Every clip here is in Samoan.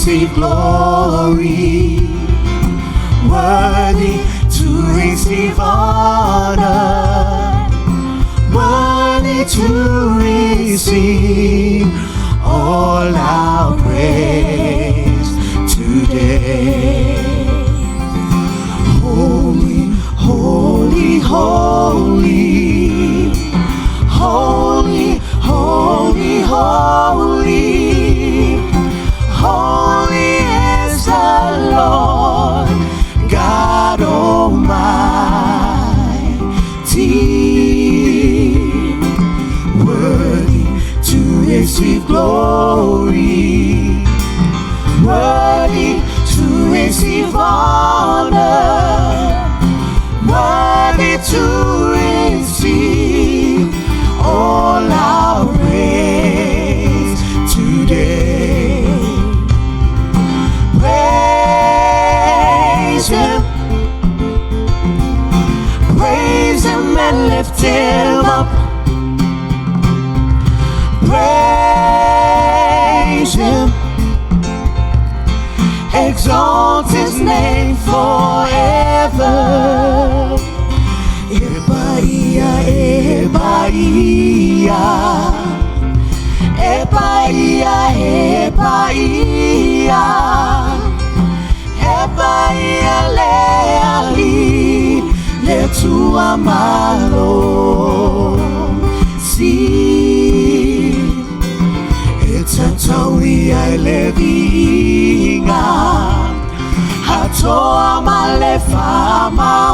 receive glory, worthy to receive honor, worthy to receive all our praise today. Holy, holy, holy, holy, holy, holy, holy is the Lord God Almighty, worthy to receive glory, worthy to receive honor, worthy to receive all our praise today. Praise Him, praise Him and lift Him up. Praise Him, exalt His name forever. E paia, e paia, e paia, e paia, e paia le ali, le tua malo. Si, e tatau ia e le viiga, atoa ma le faamaoni.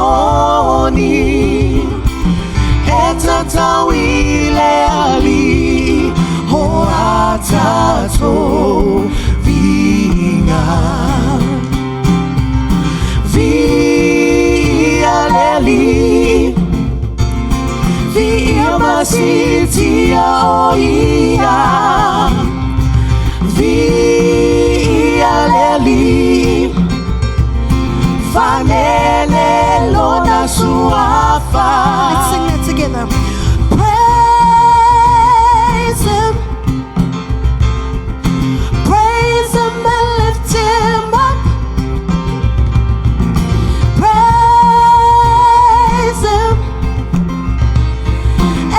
E tatau i le ali, o a tatou viiga. Viia le ali, viia ma siitia o ia. Viia le ali, faanele lona suafa. Let's sing that together. Praise Him. Praise Him and lift Him up. Praise Him.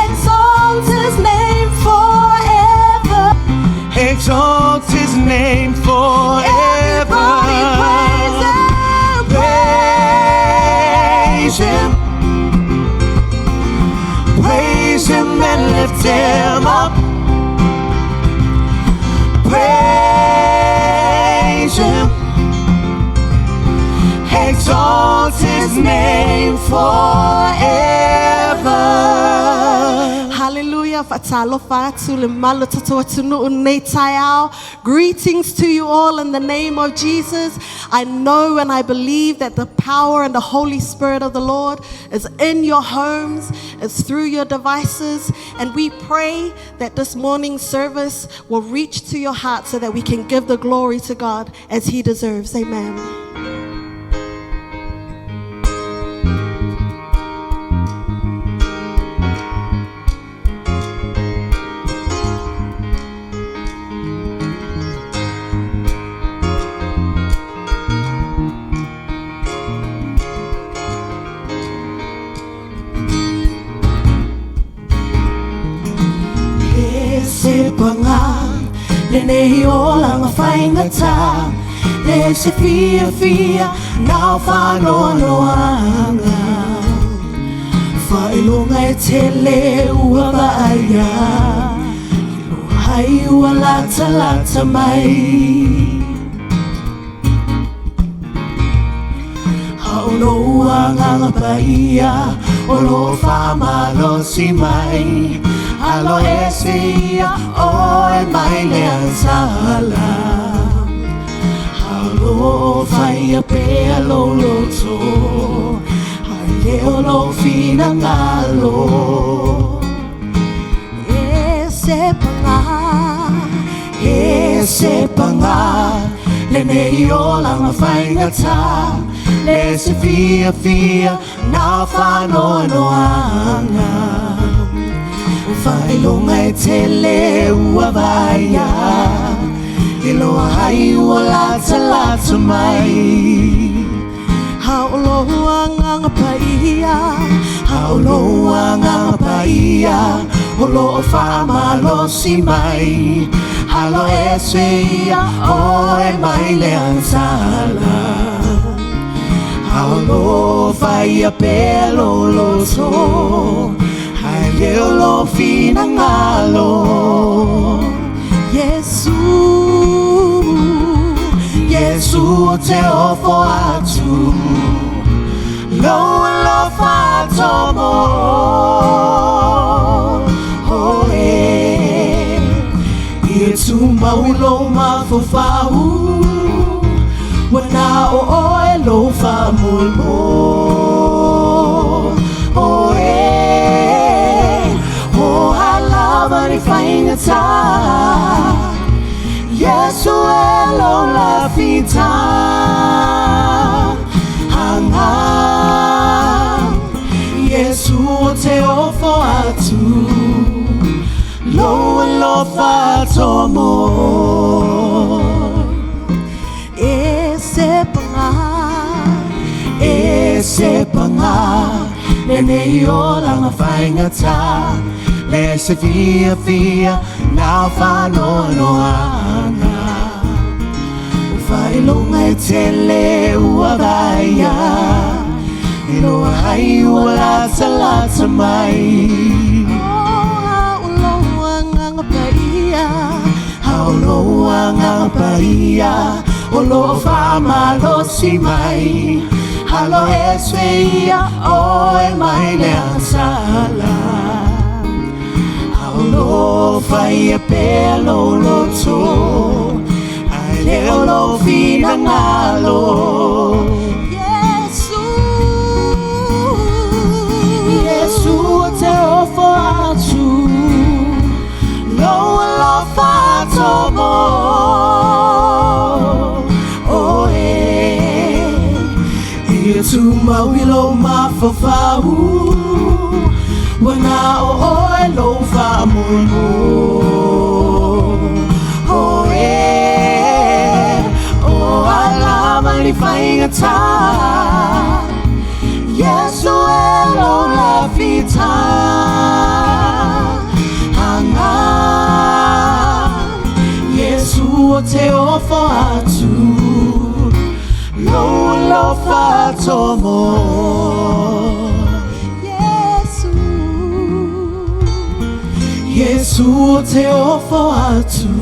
Exalt His name forever. Exalt His name forever. Everybody praise Him. Praise Him. Praise Him and lift Him up. Praise Him. Exalt His name forever. Hallelujah. Faatalofa atu le mamalu o tatou atunuu nei taeao. Greetings to you all in the name of Jesus. I know and I believe that the power and the Holy Spirit of the Lord is in your homes, is through your devices, and we pray that this morning's service will reach to your heart so that we can give the glory to God as He deserves. Amen. E se panga lenei olaga faigata le se fiafia na o faanoanoaga faailoga e tele ua vaaia iloa ai ua latalata mai a o lou agaga paia o loo faamalosi mai alo ese ia oe mai le agasala a o loo faia pea lou loto ae le o lou finagalo. E se pagā. E se pagā lenei olaga faigata le se fiafia na o faanoanoaga faailoga e tele ua vaaia Iloa ai ua latalata mai. Haolo agaga paia, Haolo agaga paia, o loo faamalosi mai. Alo ese ia oe mai le agasala. Haolo faia pea lou loto, ae le o lou finagalo. Iesu, Iesu ou te ofo atu, lou alofa atoa mo oe. Ia tumau i lou mafaufau, ua na o oe lou faamoemoe. O a lava ni faigatā, Iesu e lou lafitaaga. Iesu ou te ofo atu, lou alofa atoa mo. E se paga, E se paga, lenei olaga faigatā, leai se fiafia na o faanoanoaga. O faailoga e tele ua vaaia, iloa ai ua latalata mai. O lou agaga paia, A o lou agaga paia, o loo faamalosi mai. Alo ese ia oe mai le agasala. A o loo faia pea lou loto, ae le o lou finagalo. Iesu, Iesu ou te ofo atu, lou alofa atoa mo oe. Ia tumau i lou mafaufau, ua na o oe lou faamoemoe. O a lava ni faigatā, Iesu e lou lafitaaga. Iesu ou te ofo atu, lou alofa atoa mo. Iesu, Iesu ou te ofo atu,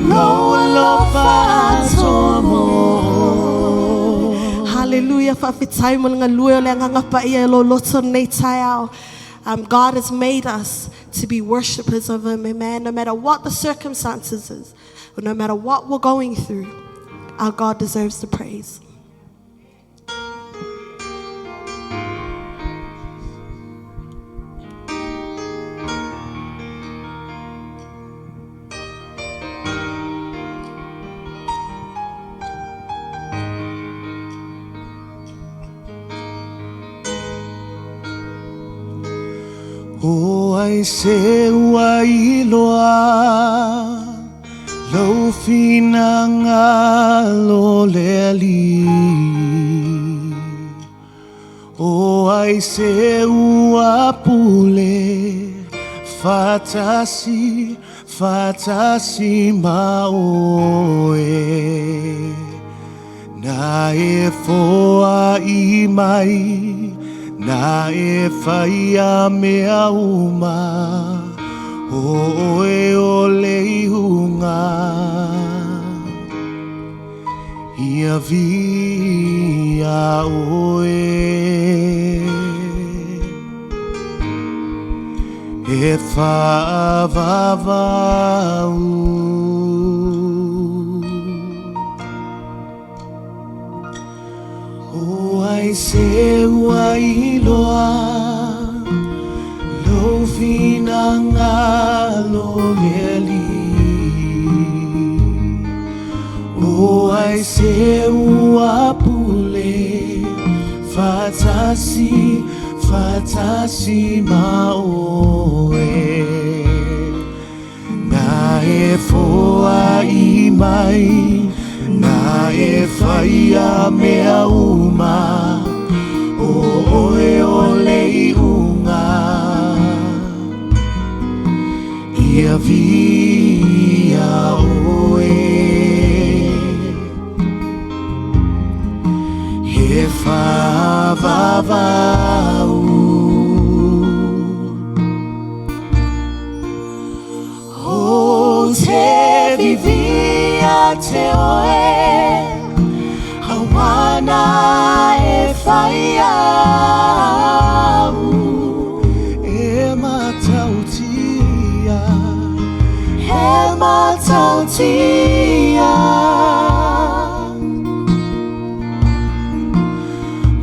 lou alofa atoa mo. Hallelujah. Faafetai mo le galue o le agaga paia i lou loto lenei taeao. God has made us to be worshippers of Him, amen. No matter what the circumstances is, or no matter what we're going through, our God deserves the praise. O ai se ua iloa lou finagalo o le Alii. O ai se ua pule faatasi faatasi ma oe. Na e foai mai, na e faia mea uma, o oe o le iuga. Ia viia oe. E faavavau. O ai se ua iloa lou finagalo o le Alii. O ai se ua pule faatasi faatasi ma oe. Na e foai mai na e whaia mea uma o oe o le iunga ia via oe he whavavau O te vivia te oe Hawana e whai au E matautia He matautia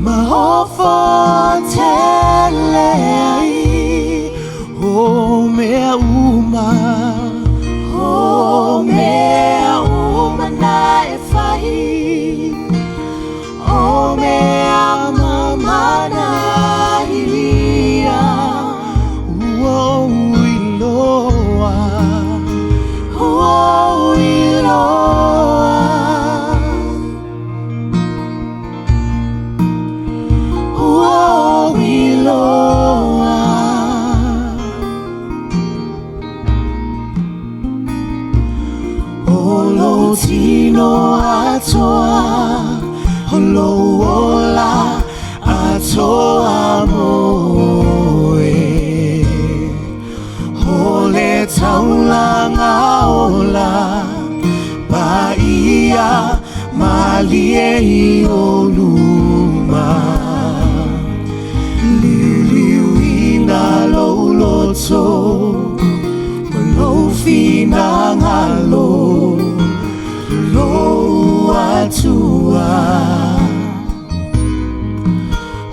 Maofo tele ai O mea uma O mea uma na e whai O mea mamana ia Ua iloa Ua iloa Ua iloa O lo tino atoa O lo ola atoa moe O le taulanga ola Pa ia malie i o luma Liu liu ina lo loto Ma lo finangalo Lo atua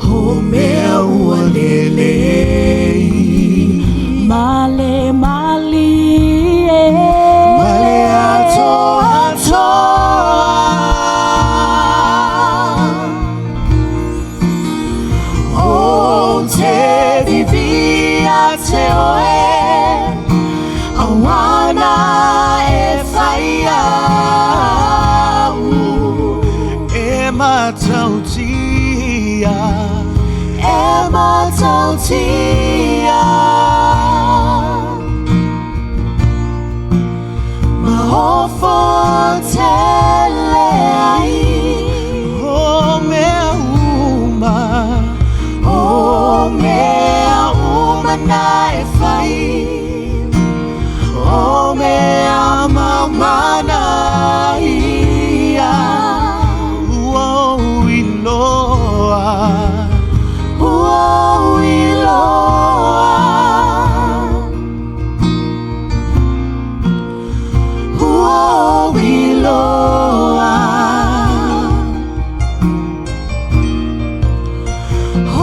O mea ua lelei Male malie Male atoa atoa O te vivia te oe Awana e whai au E matautia E matautia Maofo tele ai O mea uma O mea uma na e whai O mea mamana ia Ua iloa Ua iloa Ua iloa O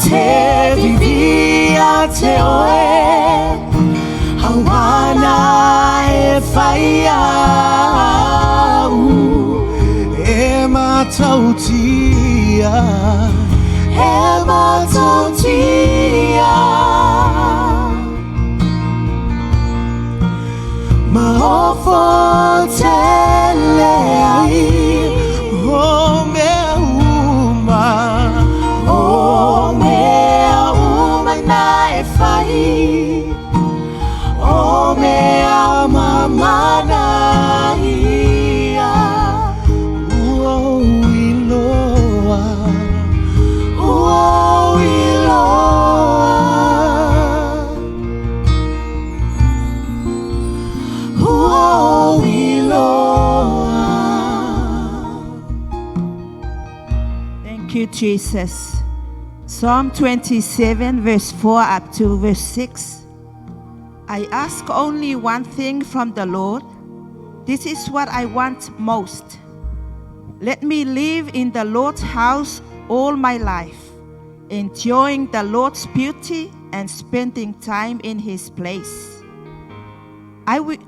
te vivia te oe Hawana e whai au E matautia E matautia Maofo tele ai O mea uma O mea uma na e whai O mea mamana ia Ua iloa Ua iloa Ua iloa Thank you, Jesus. Psalm 27, verse 4 up to verse 6. I ask only one thing from the Lord. This is what I want most. Let me live in the Lord's house all my life, enjoying the Lord's beauty and spending time in His place.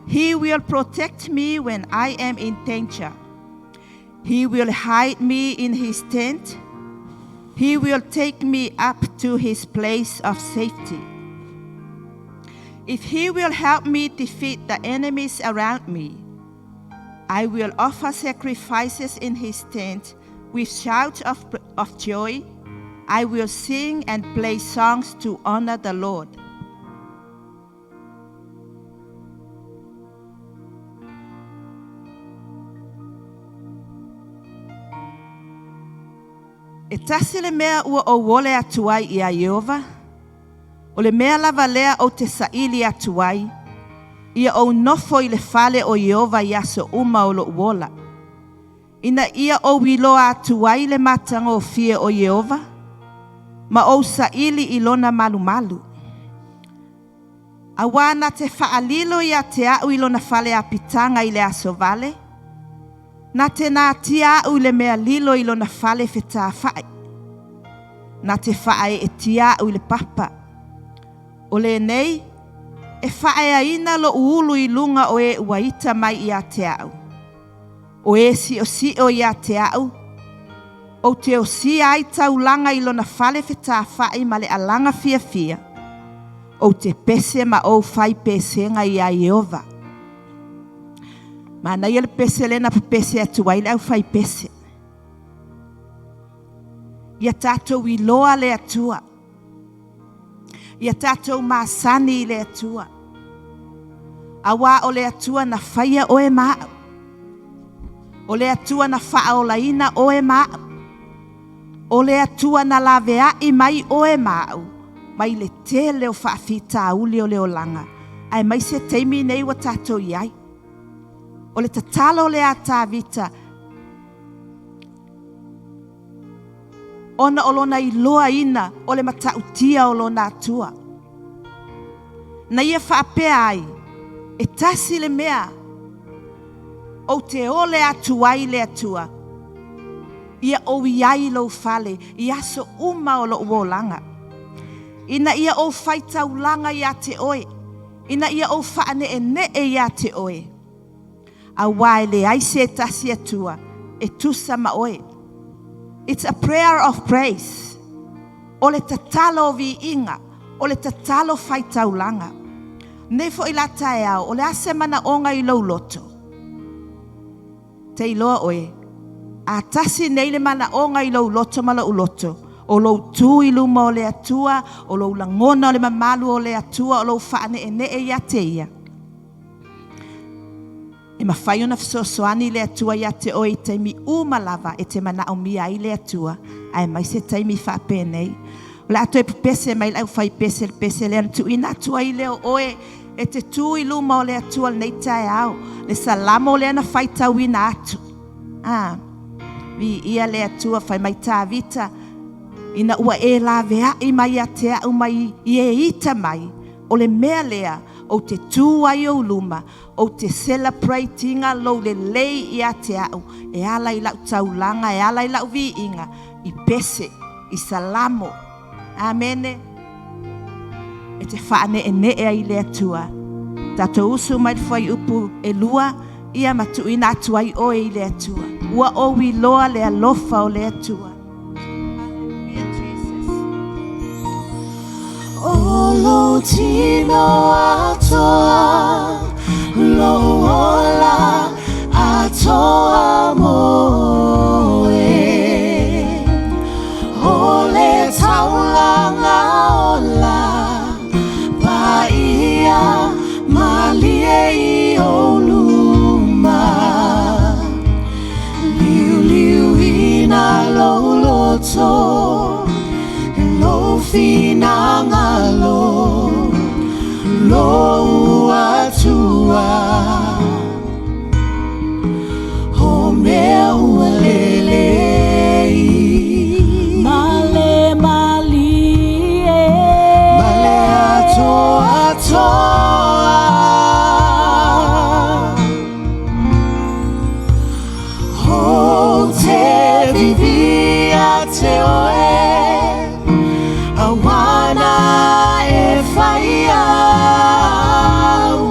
He will protect me when I am in danger. He will hide me in His tent. He will take me up to His place of safety. If He will help me defeat the enemies around me, I will offer sacrifices in his tent with shouts of joy. I will sing and play songs to honor the Lord. E tasi le mea ua ou ole atu ai ia Ieova, o le mea lava lea ou te saili atu ai, ia ou nofo i le fale o Ieova i aso uma o lou ola. Ina ia ou iloa atu ai le matagofie o Ieova, ma ou saili i lona malumalu. Auā na te faalilo ia te au i lona fale apitaga i le aso vale, na te natia au i le mea lilo i lona fale fetafai. Na te faaeetia au i le papa. O lenei, e faaeaina lou ulu i luga o e ua ita mai ia te au. O e siosio ia te au, ou te osia ai taulaga i lona fale fetafai ma le alaga fiafia, ou te pese ma ou fai pesega ia Ieova. Manaia le pese lea na pepese atu ai le au fai pese. Ia tatou iloa le Atua. Ia tatou masani i le Atua. Auā o le Atua na faia oe ma au. O le Atua na faaolaina oe ma au. O le Atua na laveai mai oe ma au. Mai le tele o faafitauli o le olaga. Aemaise taimi nei ua tatou i ai. O le tatalo lea a Tavita, ona o lona iloaina o le matautia o lona Atua. Na ia faapea ai, e tasi le mea ou te ole atu ai le Atua, ia ou i ai i lou fale i aso uma o lou olaga. Ina ia ou faitaulaga ia te oe, ina ia ou faaneenee ia te oe. Auā e leai se tasi Atua e tusa ma oe. It's a prayer of praise. O le tatalo o viiga, o le tatalo faitaulaga. Nei foi la taeao, o le a se manaoga i lou loto. Te iloa oe, a tasi nei le manaoga i lou loto ma lou loto, o lou tu i luma o le Atua, o lou lagona o le mamalu o le Atua, o lou faaneenee ia te ia. E mafai ona fesoasoani le Atua ia te oe i taimi uma lava e te manaomia ai le Atua, aemaise taimi faapenei. O le a toe pepese mai le au fai pese le pese lea na tuuina atu ai lea o oe e te tu i luma o le Atua lenei taeao. Le salamo lea na faitauina atu. Ah, viia le Atua fai mai Tavita, ina ua e laveai mai ia te au mai i e ita mai, o le mea lea ou te tu ai ou luma, ou te celebrate ina lou lelei ia te au, e ala i lau taulaga, e ala i lau viiga, i pese, i salamo. Amene. E te faaneenee ai le Atua. Tatou usu mai le fuaiupu e 2, ia ma tuuina atu ai oe i le Atua. Ua ou iloa le alofa o le Atua. Hallelujah, Jesus. O lou tino atoa, lou ola atoa moe. O le taulaga ola, paia malie i ou luma. Liuliuina lou loto, lou finagalo, lou Atua. O mea ua lelei, Male malie. Male atoa atoa. O te vivi a te oe, auā na e fai au.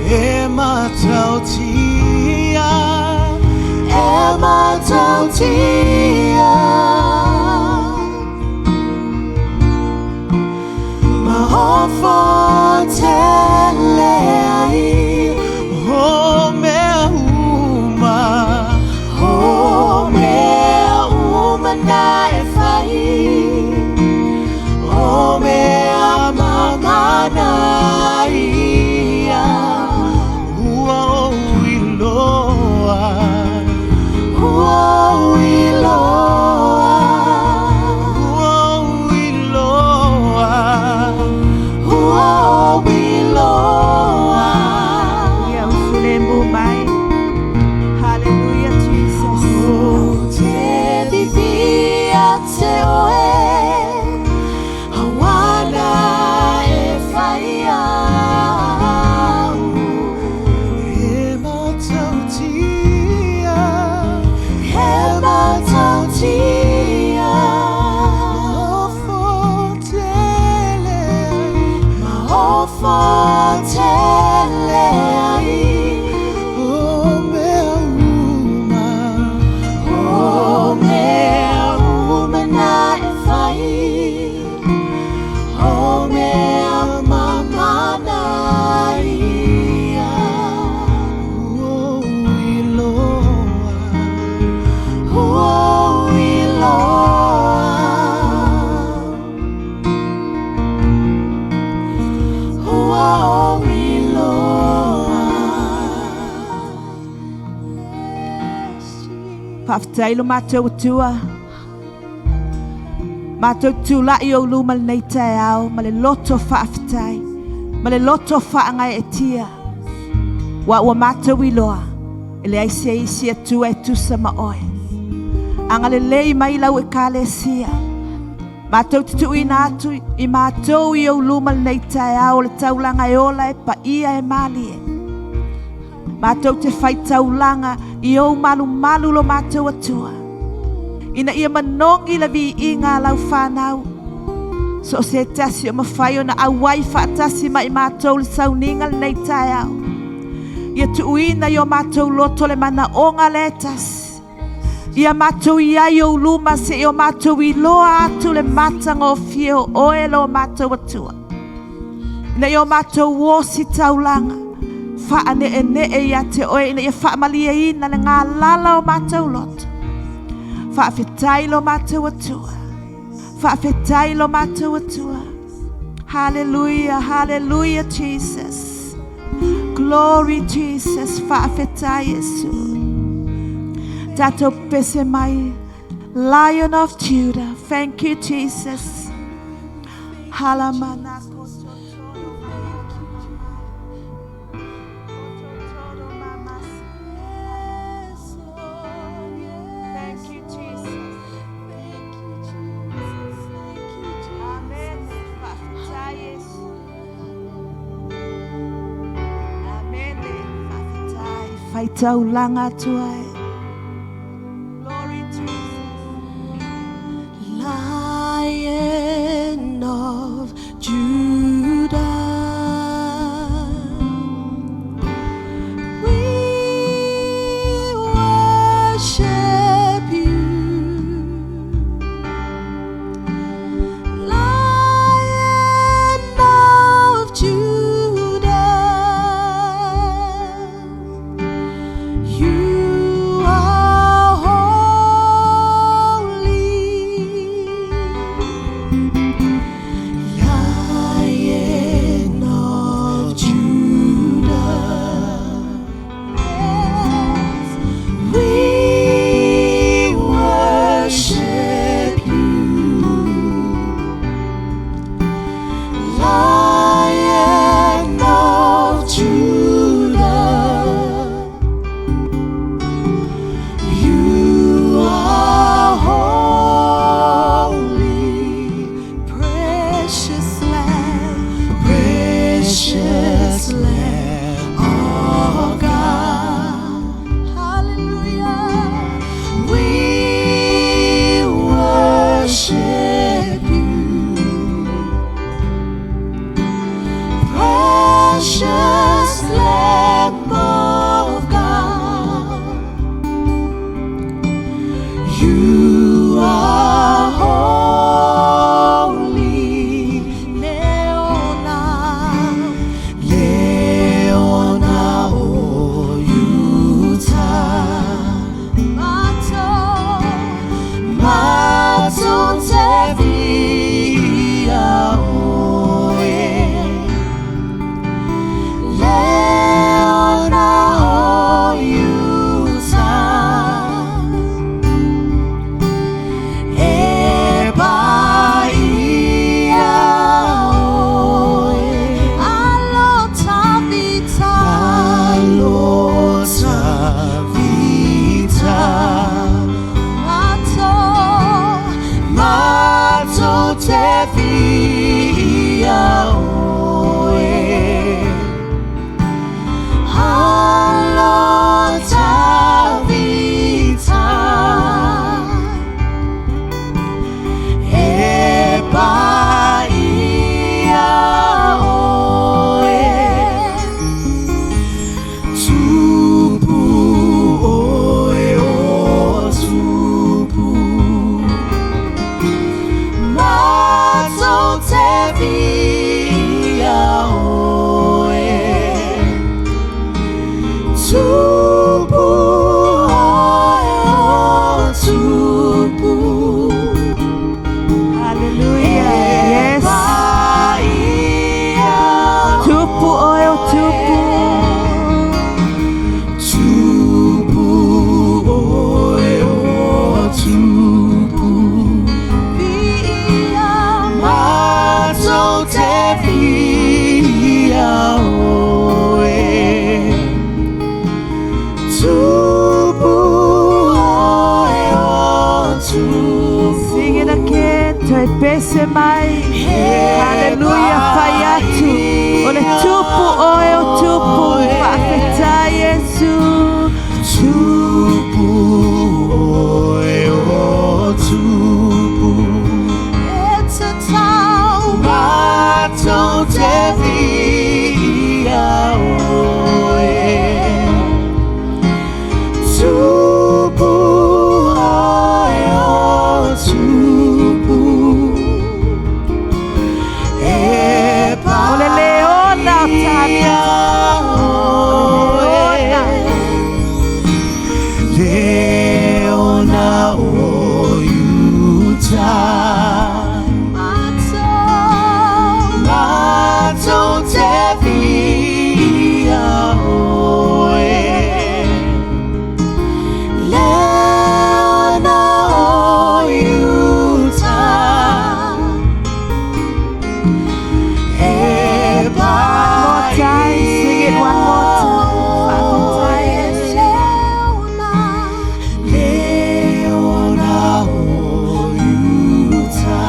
E matautia, E matautia. Ma ofo tele ai, o mea Alofo tele ai. O mea uma. O mea uma na e fai. O mea mamana ia. Ua iloa. Ua iloa. Ua iloa. Faafetai lo matou Atua. Matou tulai ou luma lenei taeao ma le loto faafetai. Ma le loto faagaeetia. Ua ua matou iloa. E leai se isi Atua e tusa ma oe. Agalelei mai lau ekalesia. Matou te tuuina atu i matou i ou luma lenei taeao o le taulaga e ola e paia e malie. Matou te faitaulaga i ou malumalu lo matou Atua. Ina ia manogi le viiga a lau fanau. So o se tasi o mafai ona auai faatasi ma i matou le sauniga lenei taeao. Ia tuuina i o matou loto le manaoga le tasi. Ia matou iai ou luma seia o matou iloa atu le matagofie o oe lo matou Atua. Ina ia o matou osi taulaga. Faaneenee ia te oe ina ia faamalieina le galala o matou loto. Faafetai lo matou Atua. Faafetai lo matou Atua. Hallelujah, hallelujah, Jesus. Glory, Jesus. Faafetai Iesu. Tatou pese mai. Lion of Judah. Thank you, Jesus. Halamana. Yes, Lord, yes. Thank you, Jesus. Thank you, Jesus. Thank you, Jesus. Amen. Faafetai Iesu. Amen. Faafetai. Faitaulaga atu ai. Glory Jesus. Lion of Judah, we worship you. Lion of Judah, you are holy. Lion of Judah, yes, we worship you. Lion of Judah, you are holy, precious Lamb, precious Lamb of God. Hallelujah. We worship you. Precious Lamb of God. You are holy, Leona, Leona o Yuta, Mato, Mato te via oe. te via oe. Tupu oe o tupu. E O le leona o paia oe. Leona o Iuta. Matou te via oe. Leona o Iuta. E More time, sing it one more time. Leona o Iuta.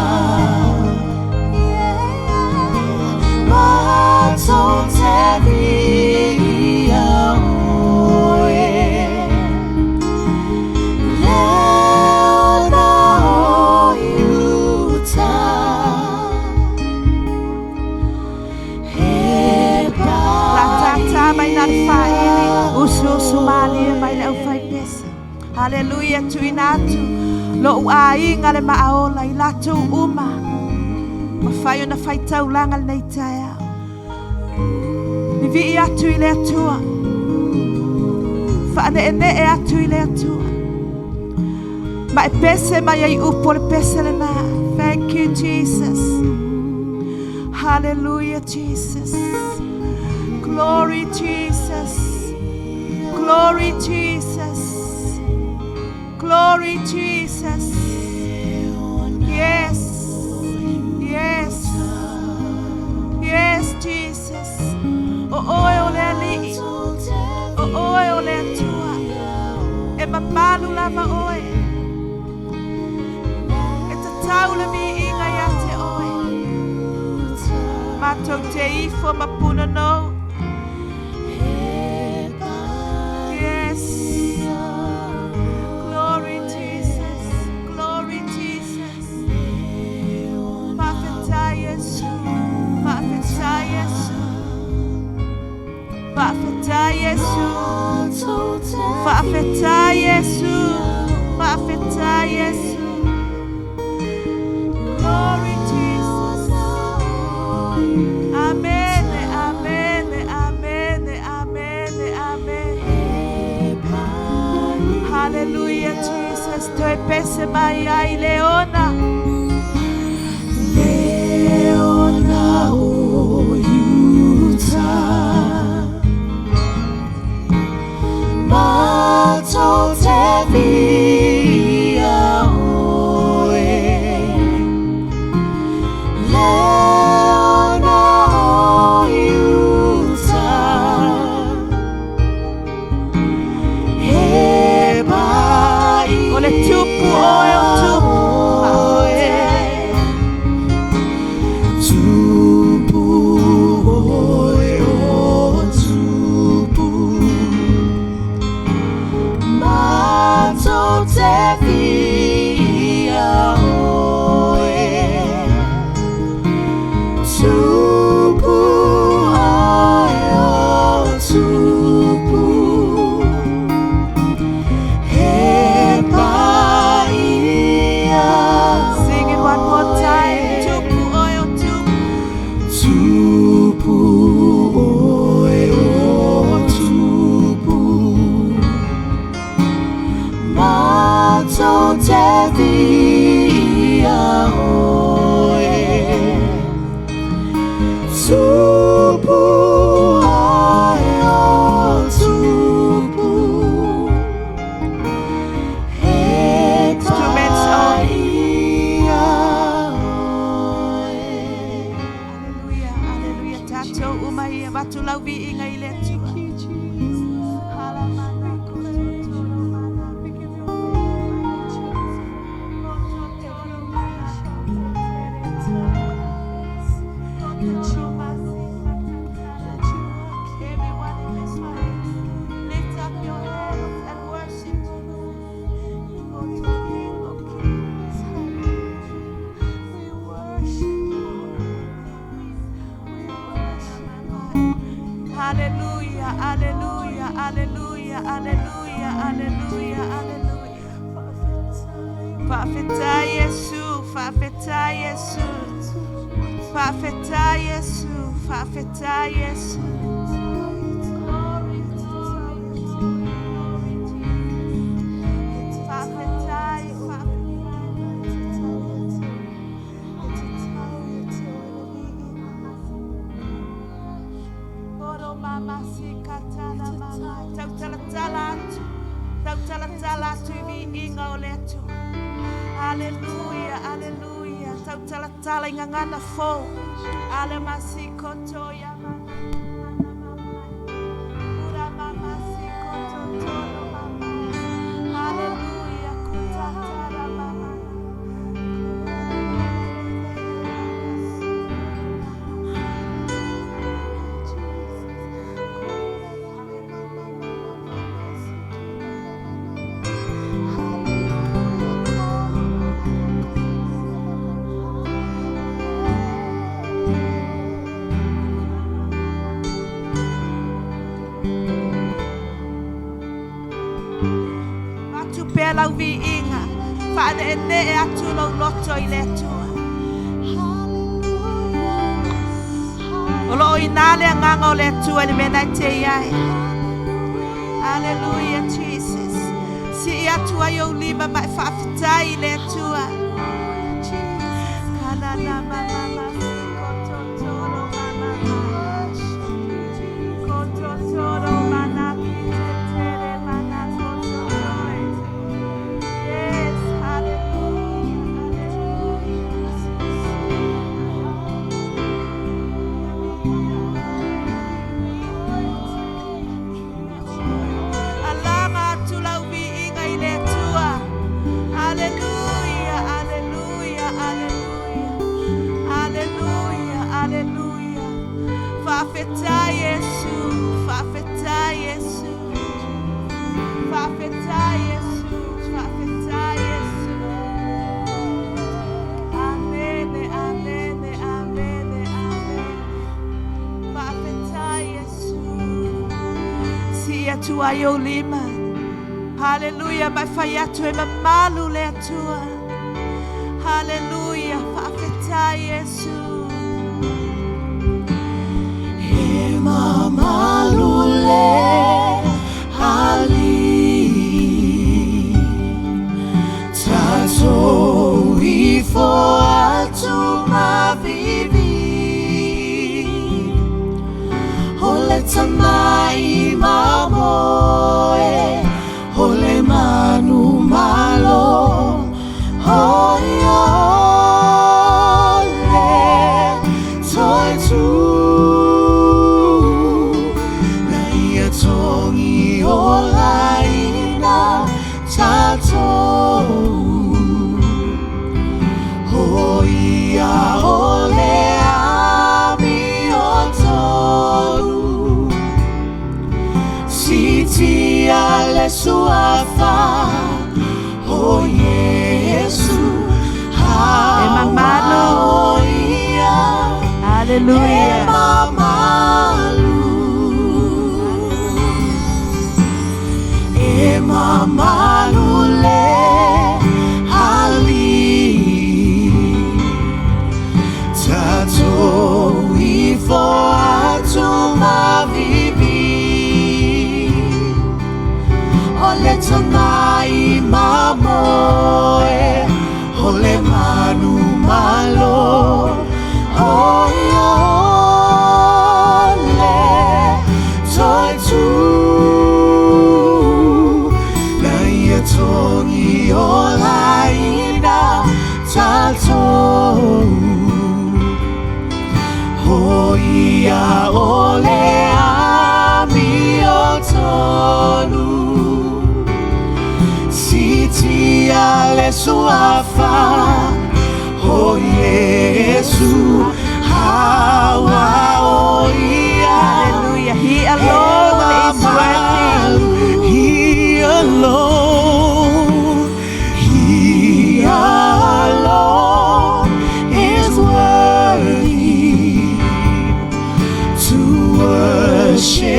Matou te via oe. Leona o Iuta. E La tata mai na le faili, usu usu malie mai le au fai pesa. Hallelujah, tuina atu. Lo ua inga le maaola i latu uma. Ma whai ona whai taulanga le nei taeao. Vivi atu i le atua. Whaane e e atu i le atua. Ma e pese mai ai upo le pese le nā. Thank you, Jesus. Hallelujah, Jesus. Glory, Jesus. Glory, Jesus. Glory, Jesus. Yes. Yes. Yes, Jesus. O oe o le alii. O oe o le atua. E mamalu lava oe. E tatau le viiga ia te oe. Matou te ifo ma puna nou. Yes. Glory Jesus. Glory Jesus. Faafetai Iesu. Faafetai Iesu. Faafetai Iesu. Faafetai Iesu. Faafetai Iesu. Glory Jesus. Amen. Amen. Amen. Amen. Amen. Hallelujah, Jesus. Toe pese mai ai leona. Leona o Iuta. Matou te via oe. Leona o Iuta. E O le tupu oe o tupu. oe. Tupu oe o tupu. Matou te via oe. Tupu oe o tupu. E paia Sing it one more time. Tupu oe o tupu. Tupu oe o tupu. Matou te via oe. Tupu oe o tupu. E Instruments only. paia oe. Hallelujah, hallelujah. Tatou uma ia vatu lau viiga i le Atua. Halamana kototoro mana. Kototoro mana. Kototoro masi matatala. Everyone in this place, lift up your hands and worship Jesus. O King of Kings. We worship you. We Hallelujah, hallelujah, hallelujah, hallelujah, hallelujah, hallelujah. Faafetai Iesu, faafetai Iesu. Faafetai Iesu, faafetai Iesu. Glory, glory, glory, Jesus. Faafetai, faafetai. Oro mama si katana mama. Tautalatala atu. Tautalatala atu i viiga o le Atua. Hallelujah, hallelujah. Tautalatala i gagana fou. Ale masikoto ya mama. Ura mama sikoto tolo mama. Hallelujah. Kutatara mama. Atu pea lau viiga. Faaneenee atu lou loto i le Atua. O loo ina le agaga o le Atua i le mea na e te i ai. Hallelujah, Jesus. Sii atu ai ou lima ma e faafetai i le Atua. Kanana mama masi kototoro mama. Kototoro mana pitetere mana kototoe. Yes, hallelujah, hallelujah. Alaga atu lau viiga i le Atua. Hallelujah, hallelujah, hallelujah. Hallelujah, hallelujah. Faafetai Iesu, faafetai Iesu. Faafetai Iesu, faafetai Iesu. Amen, amen, amen, amen. Faafetai Iesu. Sii atu ai ou lima. Hallelujah, ma e fai atu e mamalu le Atua. Hallelujah, faafetai Iesu. E mamalu le Alii Tatou ifo atu mavivi O le tamai mamoe O le manumalo O ia o le toetū Na ia togiolaina tatou O ia o le amiotonu Siitia le suafa o Iesu E mamalu. O ia e Hallelujah. mamalu E mamalu le Alii Tatou ifo atu mavivi O le tamai mamoe O le manumalo O ia o le toetū Na ia togiolaina tatou O ia o le amiotonu Siitia le suafa o Iesu Aua o ia Hallelujah. He alone is worthy. He alone is worthy to worship.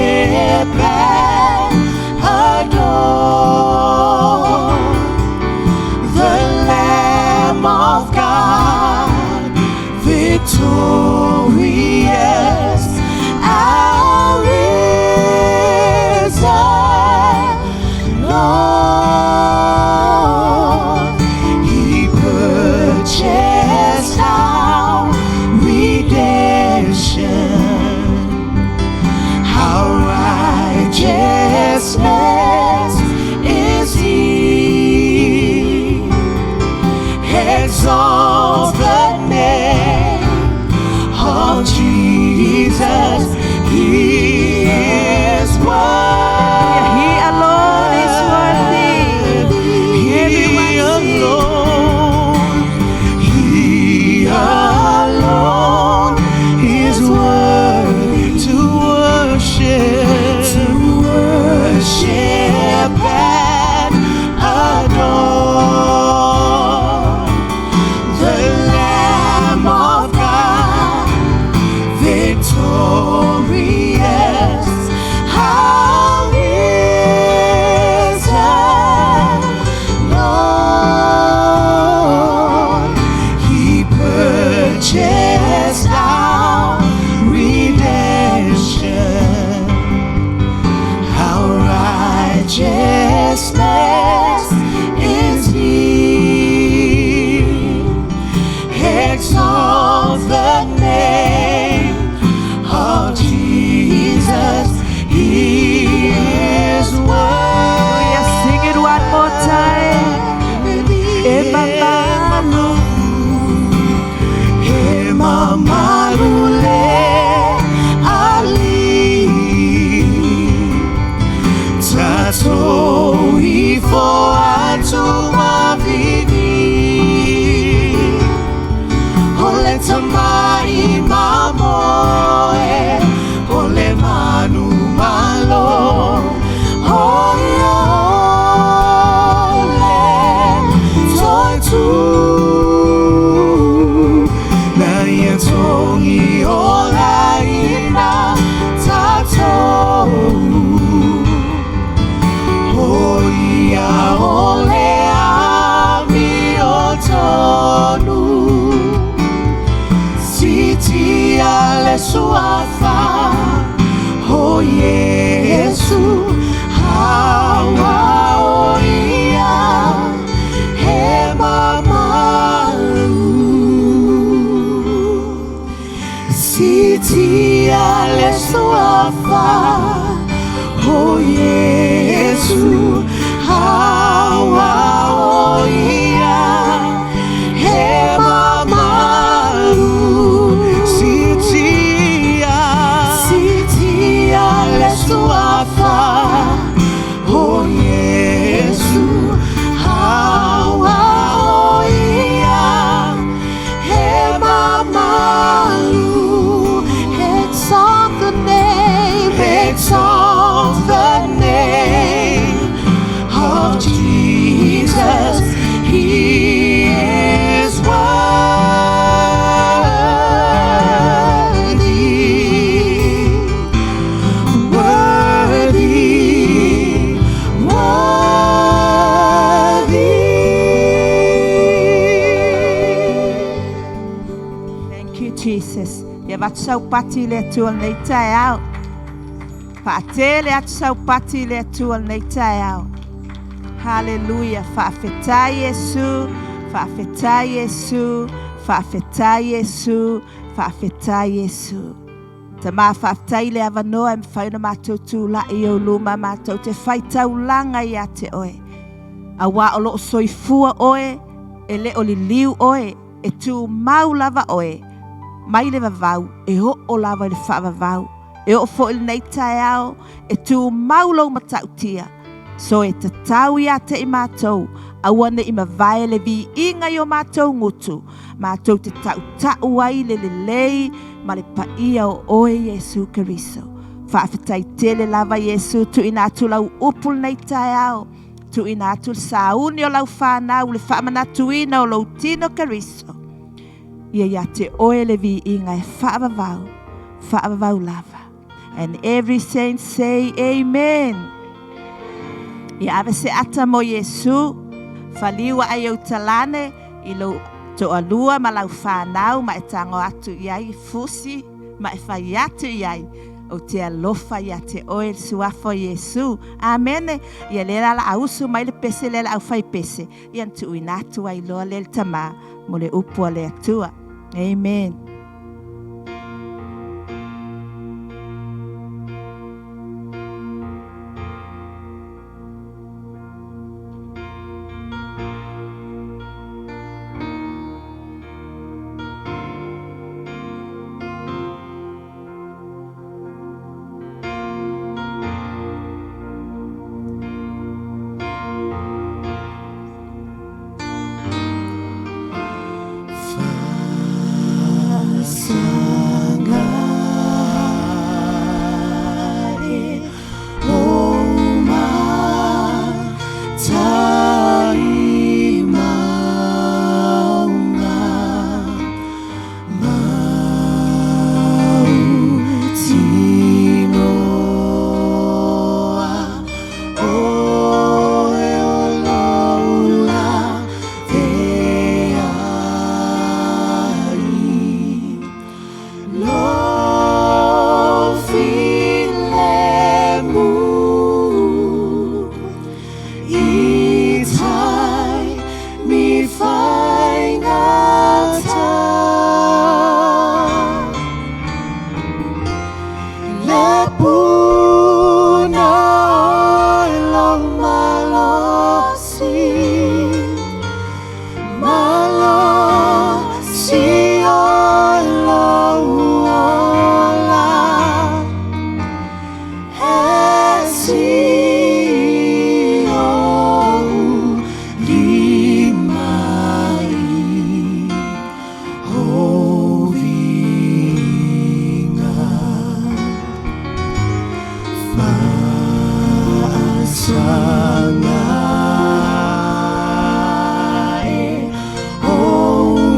Glorious, how risen Lord. He purchased our redemption. Our righteousness is He. Exalt the name of Jesus. He is Hallelujah. Sing it one more time. worthy. E mamalu. E mamalu le Alii. Tatou ifo atu ma vivi'i. O le Tama'i Mamoe, o le manumalo. O ia o le toe tū. Na ia togiolaina tatou. O ia o le amiotonu. Siitia le suafa o Iesu, aua o ia e mamalu. Siitia le suafa o Iesu, aua o ia e mamalu. Siitia, siitia le suafa o Iesu, aua o ia e mamalu. Exalt the name, Exalt the name of Jesus. He is worthy, worthy, worthy. Thank you, Jesus. Ia avatu saupati i le Atua i lenei taeao. Faatele atu saupati i le Atua i lenei taeao. Hallelujah. Faafetai Iesu, faafetai Iesu, faafetai Iesu, faafetai Iesu. Tama faafetai le avanoa e mafai ona matou tula'i i ou luma matou te faitaulaga ia te oe. Auā o loo soifua oe, e le o liliu oe, e tumau lava oe, mai le vavau, e oo lava i le faavavau. E oo foi i lenei taeao, e tumau lou matautia. So e tatau ia te i matou, aua ne'i mavae le viiga i o matou gutu, matou te tautau ai le lelei ma le paia o oe Iesu Keriso. Faafetai tele lava Iesu tuuina atu lau upu lenei taeao, tuuina atu le sauni o lau fanau le faamanatuina o lou tino Keriso. Ia ia te oe le viiga e faavavau, faavavau lava. And every saint say amen. Ia ave se ata mo Iesu, faliu ai au talane i lou toalua ma lau fanau ma e tago atu i ai fusi ma e fai atu i ai. Ou te alofa ia te oe le suafa o Iesu. Amene. Ia le la la ausu mai le pese le la au fai pese. Ia tuuina atu ai loa le tamā mo le upu a le Atua. Amen. Le puna o lou malosi, malosi o lou ola, e si ou lima i hoviga. Faasaga e o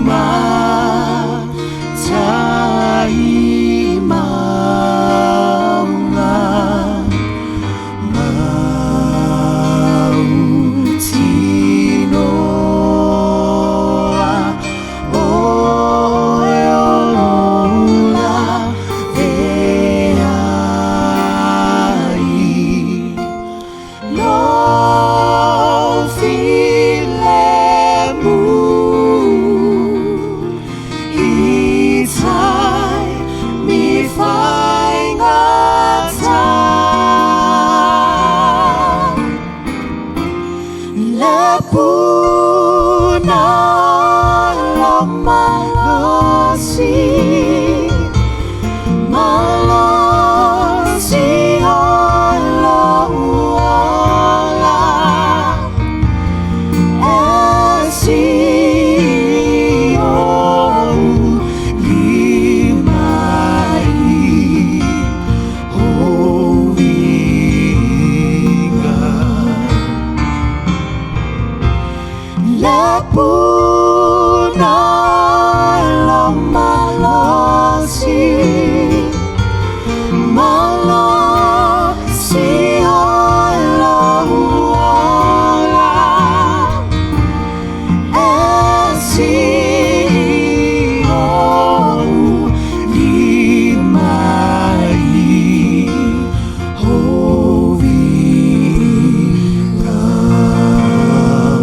matai mauga, mautinoa oe o lou laveai. Lou filemu i taimi faigata. Le puna o lou malosi, malosi o lou ola, e si ou lima i hoviga. Le puna o lou malosi, malosi o lou ola, e si ou lima i hoviga.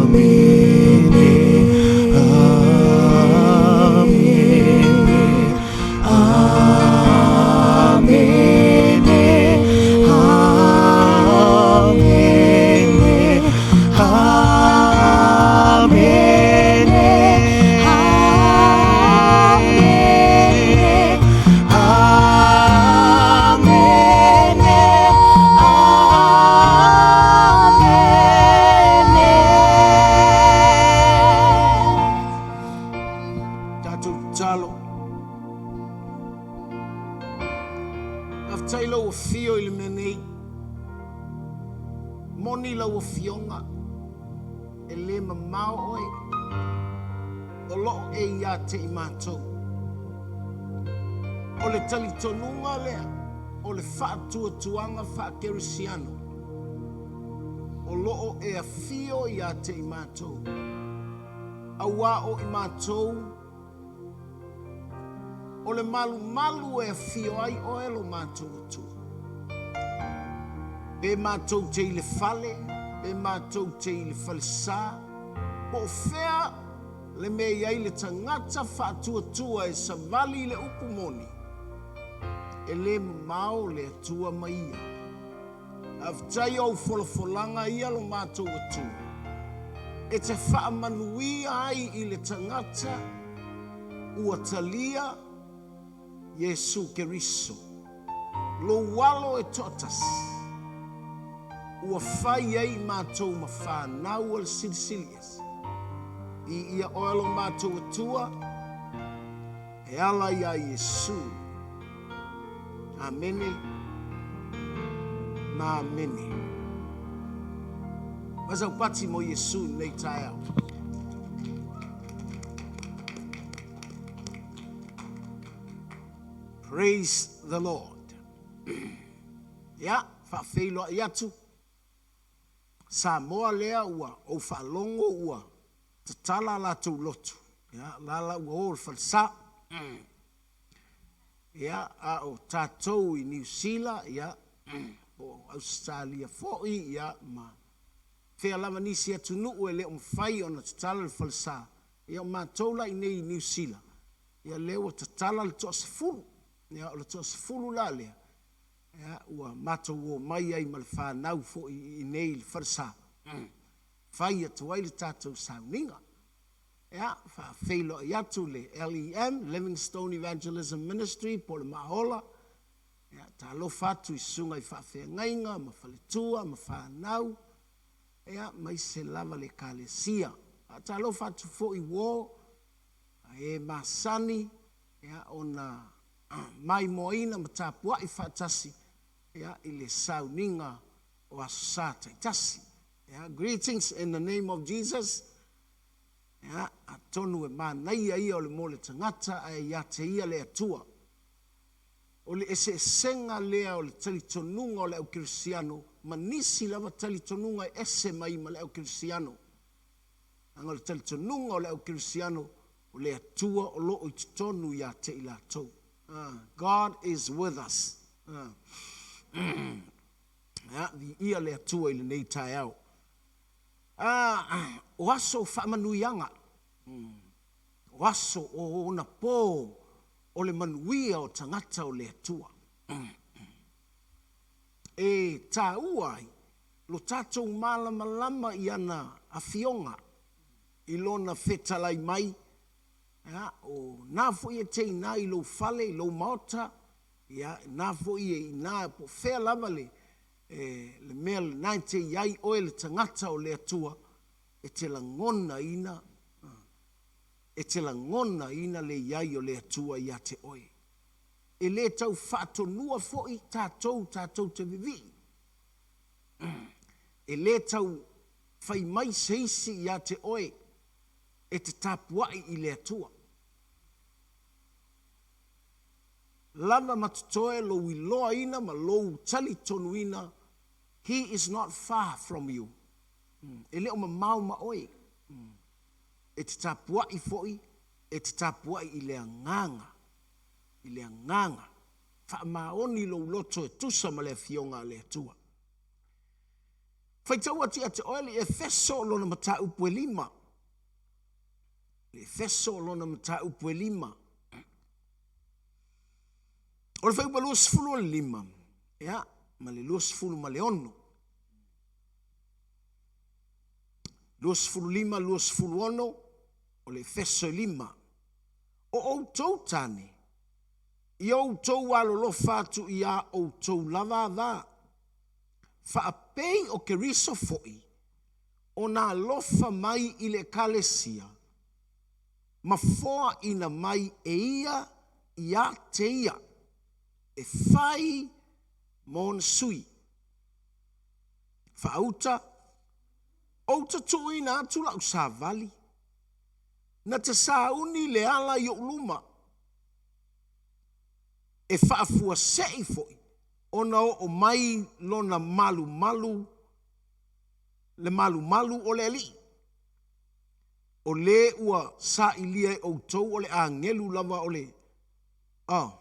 Amene, amene, amene, amene, amene, amene, amene. Tatou tatalo. Faafetai lau afio i le mea nei. Moni lau afioga e le mamao oe. O loo e ia te i matou. O le talitonuga lea o le faatuatuaga faakerisiano. O loo e afio ia te i matou. Auā o i matou o le malumalu e afio ai oe lo matou Atua. Pe matou te i le fale, pe matou te i le falesā, po o fea le mea i ai le tagata faatuatua e savali i le upu moni, e le mamao le Atua ma ia. Faafetai o au folafolaga ia lo matou Atua, e te faamanuia ai i le tagata ua talia Iesu Keriso, lou Alo e toatasi, ua fai ai i matou ma fanau a le Silisili Ese. Viia oe lo matou Atua, e ala iā Iesu. Amene ma amene. Fai sau pati mo Iesu i lenei taeao. Praise the Lord. Ia, faafeiloai atu. Samoa lea ua ou faalogo ua tatala a latou lotu. Ia, la la ua o le falesa. Ia, a o tatou i Niu Sila, ia, po o Ausetalia foi, ia, ma fea lava nisi atunuu e le o mafai ona tatala le falesa. Ia, o matou la i inei i Niu Sila, ia lea ua tatala le toasefulu. Ia, o le toasefulu la lea, Ia, ua matou omai ai ma le fanau foi i inei i le falesa, fai atu ai le tatou sauniga. Ia, faafeiloai atu le LEM, Livingstone Evangelism Ministry, po o le Maaola. Ia, talofa atu i susuga i faafeagaiga ma faletua ma fanau, ia, maise lava le Ekalesia. Faatalofa atu foi uo a e masani, ia, ona maimoaina ma tapuai faatasi ia, i le sauniga o Aso Sa taitasi. Yeah, greetings in the name of Jesus. Yeah, atonu e manaia ia o le mo le tagata ae ia te ia le Atua. O le eseesega lea o le talitonuga o le au kerisiano ma nisi lava talitonuga e ese mai ma le au kerisiano. Leaga o le talitonuga o le au kerisiano o le Atua o lo o i totonu ia te i latou. God is with us. Ia, viia le Atua i lenei taeao. O aso o faamanuiaga, o aso o ona pō o le manuia o tagata o le Atua. E taua ai lo tatou malamalama i ana afioga i lona fetalai mai, ia, o na foi e te inā i lou fale, i lou maota, ia, na foi e inā po o fea lava le, e, le mea lena e te i ai oe le tagata o le Atua, e te lagonaina, e te lagonaina le i ai o le Atua ia te oe. E lē tau faatonua foi tatou tatou te vivii. E lē tau fai mai se isi ia te oe e te tapuai i le Atua. Lava ma totoe lou iloaina ma lou talitonuina, He is not far from you. E le o mamao ma oe. E te tapuai foi, e te tapuai i le agaga, i le agaga. Faamaoni lou loto e tusa ma le Afioga a le Atua. Faitau atu ia te oe le Efeso o lona mataupu e lima. Le Efeso o lona mataupu e lima. O le fuaiupu 25, ia, ma le 26. 25, 26, o le Efeso e lima. O outou tane, ia outou alolofa atu iā outou lava avā, faapei o Keriso foi ona alofa mai i le Ekalesia ma foaina mai e ia iā te ia e fai ma ona sui. Faauta, Ou te tuuina atu lau savali, na te sauni le ala i ou luma, e faafuasei foi ona oo mai lona malumalu, le malumalu o le Alii. O le ua sailia e outou o le agelu lava o le, oh,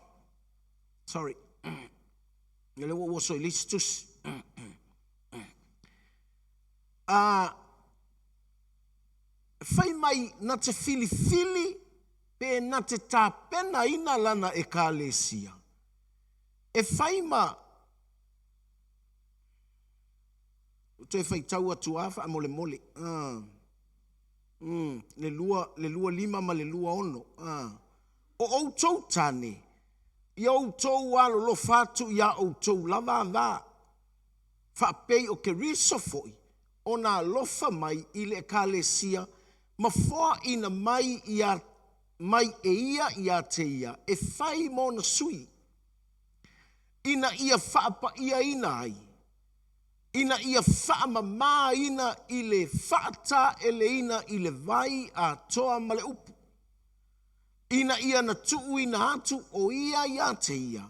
sorry, o lea ua ou oso i le isi tusi. A fai mai na te filifili pe na te tapenaina lana Ekalesia e fai ma Ou toe faitau atu lava faamolemole. Uh. Mm, le lua, le 25 ma le 26. Uh. O outou tane, ia outou alolofa atu iā outou lava avā, faapei o Keriso foi ona alofa mai i le Ekalesia ma foaina mai ia mai e ia iā te ia e fai ma ona sui, ina ia faapaiaina ai, ina ia faamamāina i le faataeleina i le vai atoa ma le upu, ina ia na tuuina atu o ia iā te ia,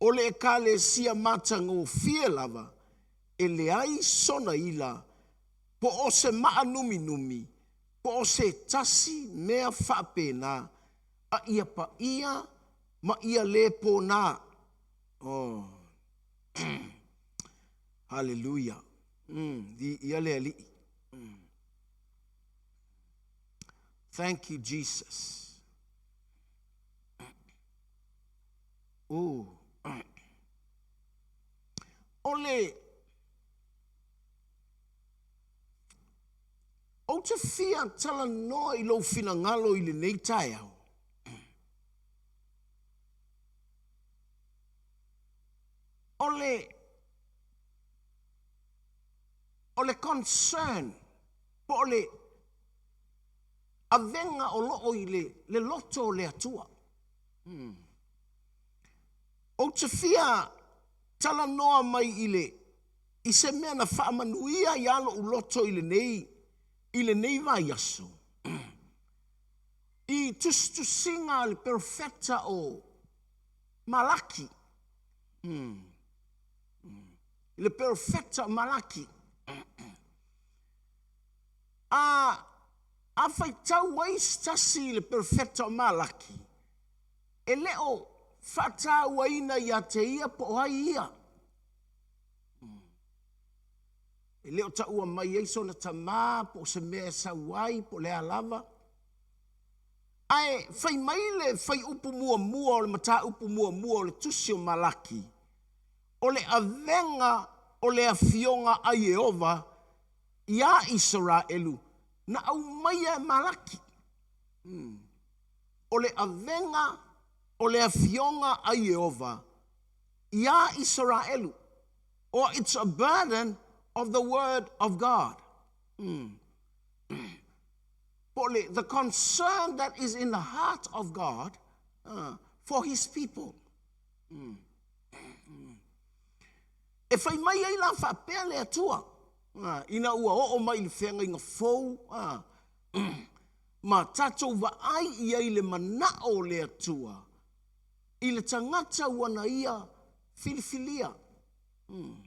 o le Ekalesia matagofie lava, e leai sona ila, po o se maanuminumi, po o se tasi mea faapena, a ia paia ma ia lē pōnā. Oh. Haleluia. Viia le Alii. Thank you, Jesus. Ooh. le Ou te fia talanoa i lou finagalo i lenei taeao. O le o le concern po o le avega o lo o i le, le loto o le Atua. Hmm. Ou te fia talanoa mai i le i se mea na faamanuia iā lo'u loto i lenei i lenei vaiaso i tusitusiga a le perofeta o Malaki. Hmm. I le perofeta o Malaki. A a faitau ai se tasi i le perofeta o Malaki, e le o faatauaina ia te ia po o ai ia. E le o taua mai ai sona tamā po o se mea e sau ai po o le a lava. Ae fai mai le fuaiupu muamua o le mataupu muamua o le tusi o Malaki, o le avega o le afioga a Ieova iā Isaraelu na aumaia e Malaki. Hmm. O le avega o le afioga a Ieova iā Isaraelu. Or it's a burden of the word of God. Mm. Po le, the concern that is in the heart of God uh, for his people. Mm. Mm. E fai mai ai la faapea le Atua, uh, ina ua oo mai i le feagaiga fou, uh, ma tatou vaai i ai le manao o le Atua i le tagata ua na ia filifilia. Mm.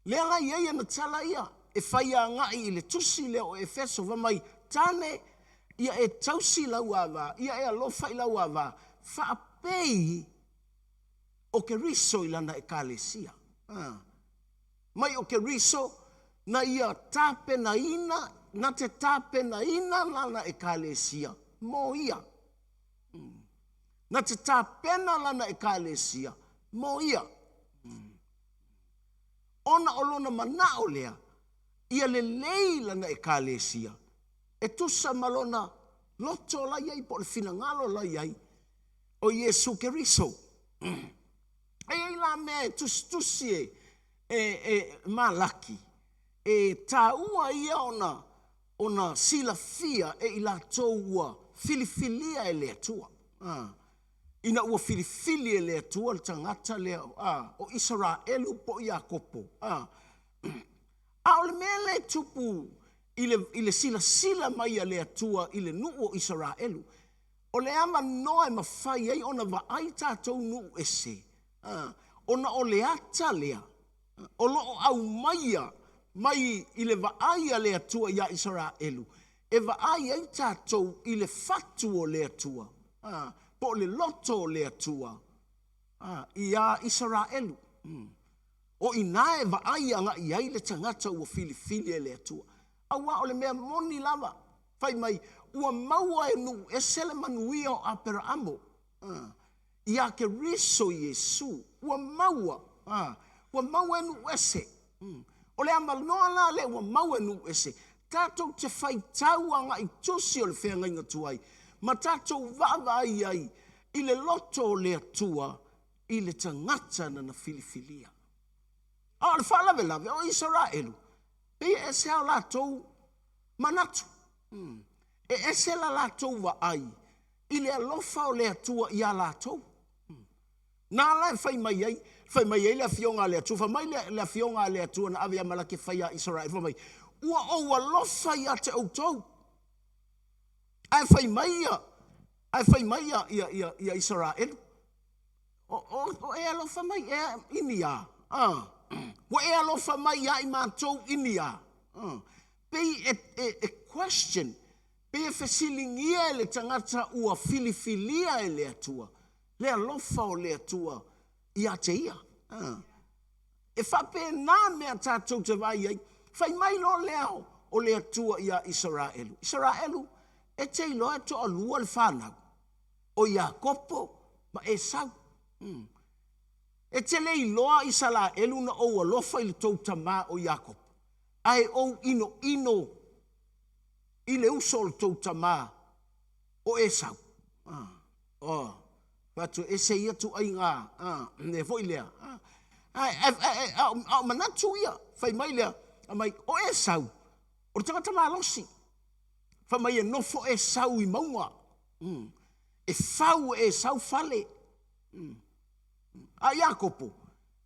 Lea la i ai ana tala ia e fai agai i le tusi lea o Efeso, fai mai, Tane, ia e tausi lau ava, ia e alofa i lau ava, faapei o Keriso i lana ekalesia. Ah. Mai o Keriso na ia tapenaina, na te tapenaina lana ekalesia mo ia. Mm. Na te tapena lana ekalesia mo ia. Mm. Ona o lona manao lea, ia lelei lana ekalesia, e tusa ma lona loto la i ai po o le finagalo la i ai o Iesu Keriso. Mm. E i ai la mea e tusitusi e, e, e Malaki, e tāua ia ona, ona silafia e i latou ua filifilia e le Atua. Ah. Ina ua filifili e le Atua le tagata lea ah, o Isaraelu po o Iakopo. Ah. A o le mea lea e tupu i le, i le silasila mai a le Atua i le nuu o Isaraelu, O le avanoa e mafai ai ona vaai tatou nuu ese, ona o le ata lea o lo o aumaia mai i le vaai a le Atua iā Isaraelu, e vaai ai tatou i le fatu o le Atua, po o le loto o le Atua iā Isaraelu. O i ina e vaai agai ai le tagata ua filifili e le Atua. Auā o le mea moni lava, fai mai, ua maua e nuu ese le manuia o Aperaamo, iā Keriso Iesu, ua maua, ua maua e nuu ese. O le avanoa la lea ua maua e nuu ese, tatou te faitau agai tusi o le feagaiga tuai, ma tatou vaavaai ai i le loto o le Atua i le tagata na na filifilia. A o le faalavelave o Isaraelu, pei e ese a o latou manatu. Hmm. E ese la latou vaai i le alofa o le Atua iā latou. Hmm. Na la e fai mai ai, fai mai ai le afioga a le Atua, fai mai le, le afioga a le Atua na ave ia Malaki e fai iā Isaraelu, fai mai, ua ou alofa ia te outou. Ae fai mai ia, ae fai mai ia, ia, ia, ia Isaraelu, O, o, o e alofa mai ea i ni a? Ah. Ua e alofa mai iā i matou i ni a? Ah. Pei e, e, e question, pei e fesiligia e le tagata ua filifilia e le Atua, le alofa o le Atua iā te ia. Ah. E faapena mea tatou te vaai ai. Fai mai loa lea o le Atua iā Isaraelu. Isaraelu, e te iloa e toalua le fanau. o Iakopo ma Esau. Hmm. E te le iloa Isaraelu na ou alofa i le tou tamā o Iakopo, ae ou inoino i le uso o le tou tamā o Esau. Ah, oh, fai atu ese ia tuaiga, ah, le foi lea. Ah, a, a, a, a, o manatu ia, fai mai lea, mai, o Esau, o le tagata malosi. Fai mai e nofo Esau i mauga. E fau e Esau fale. A Iakopo,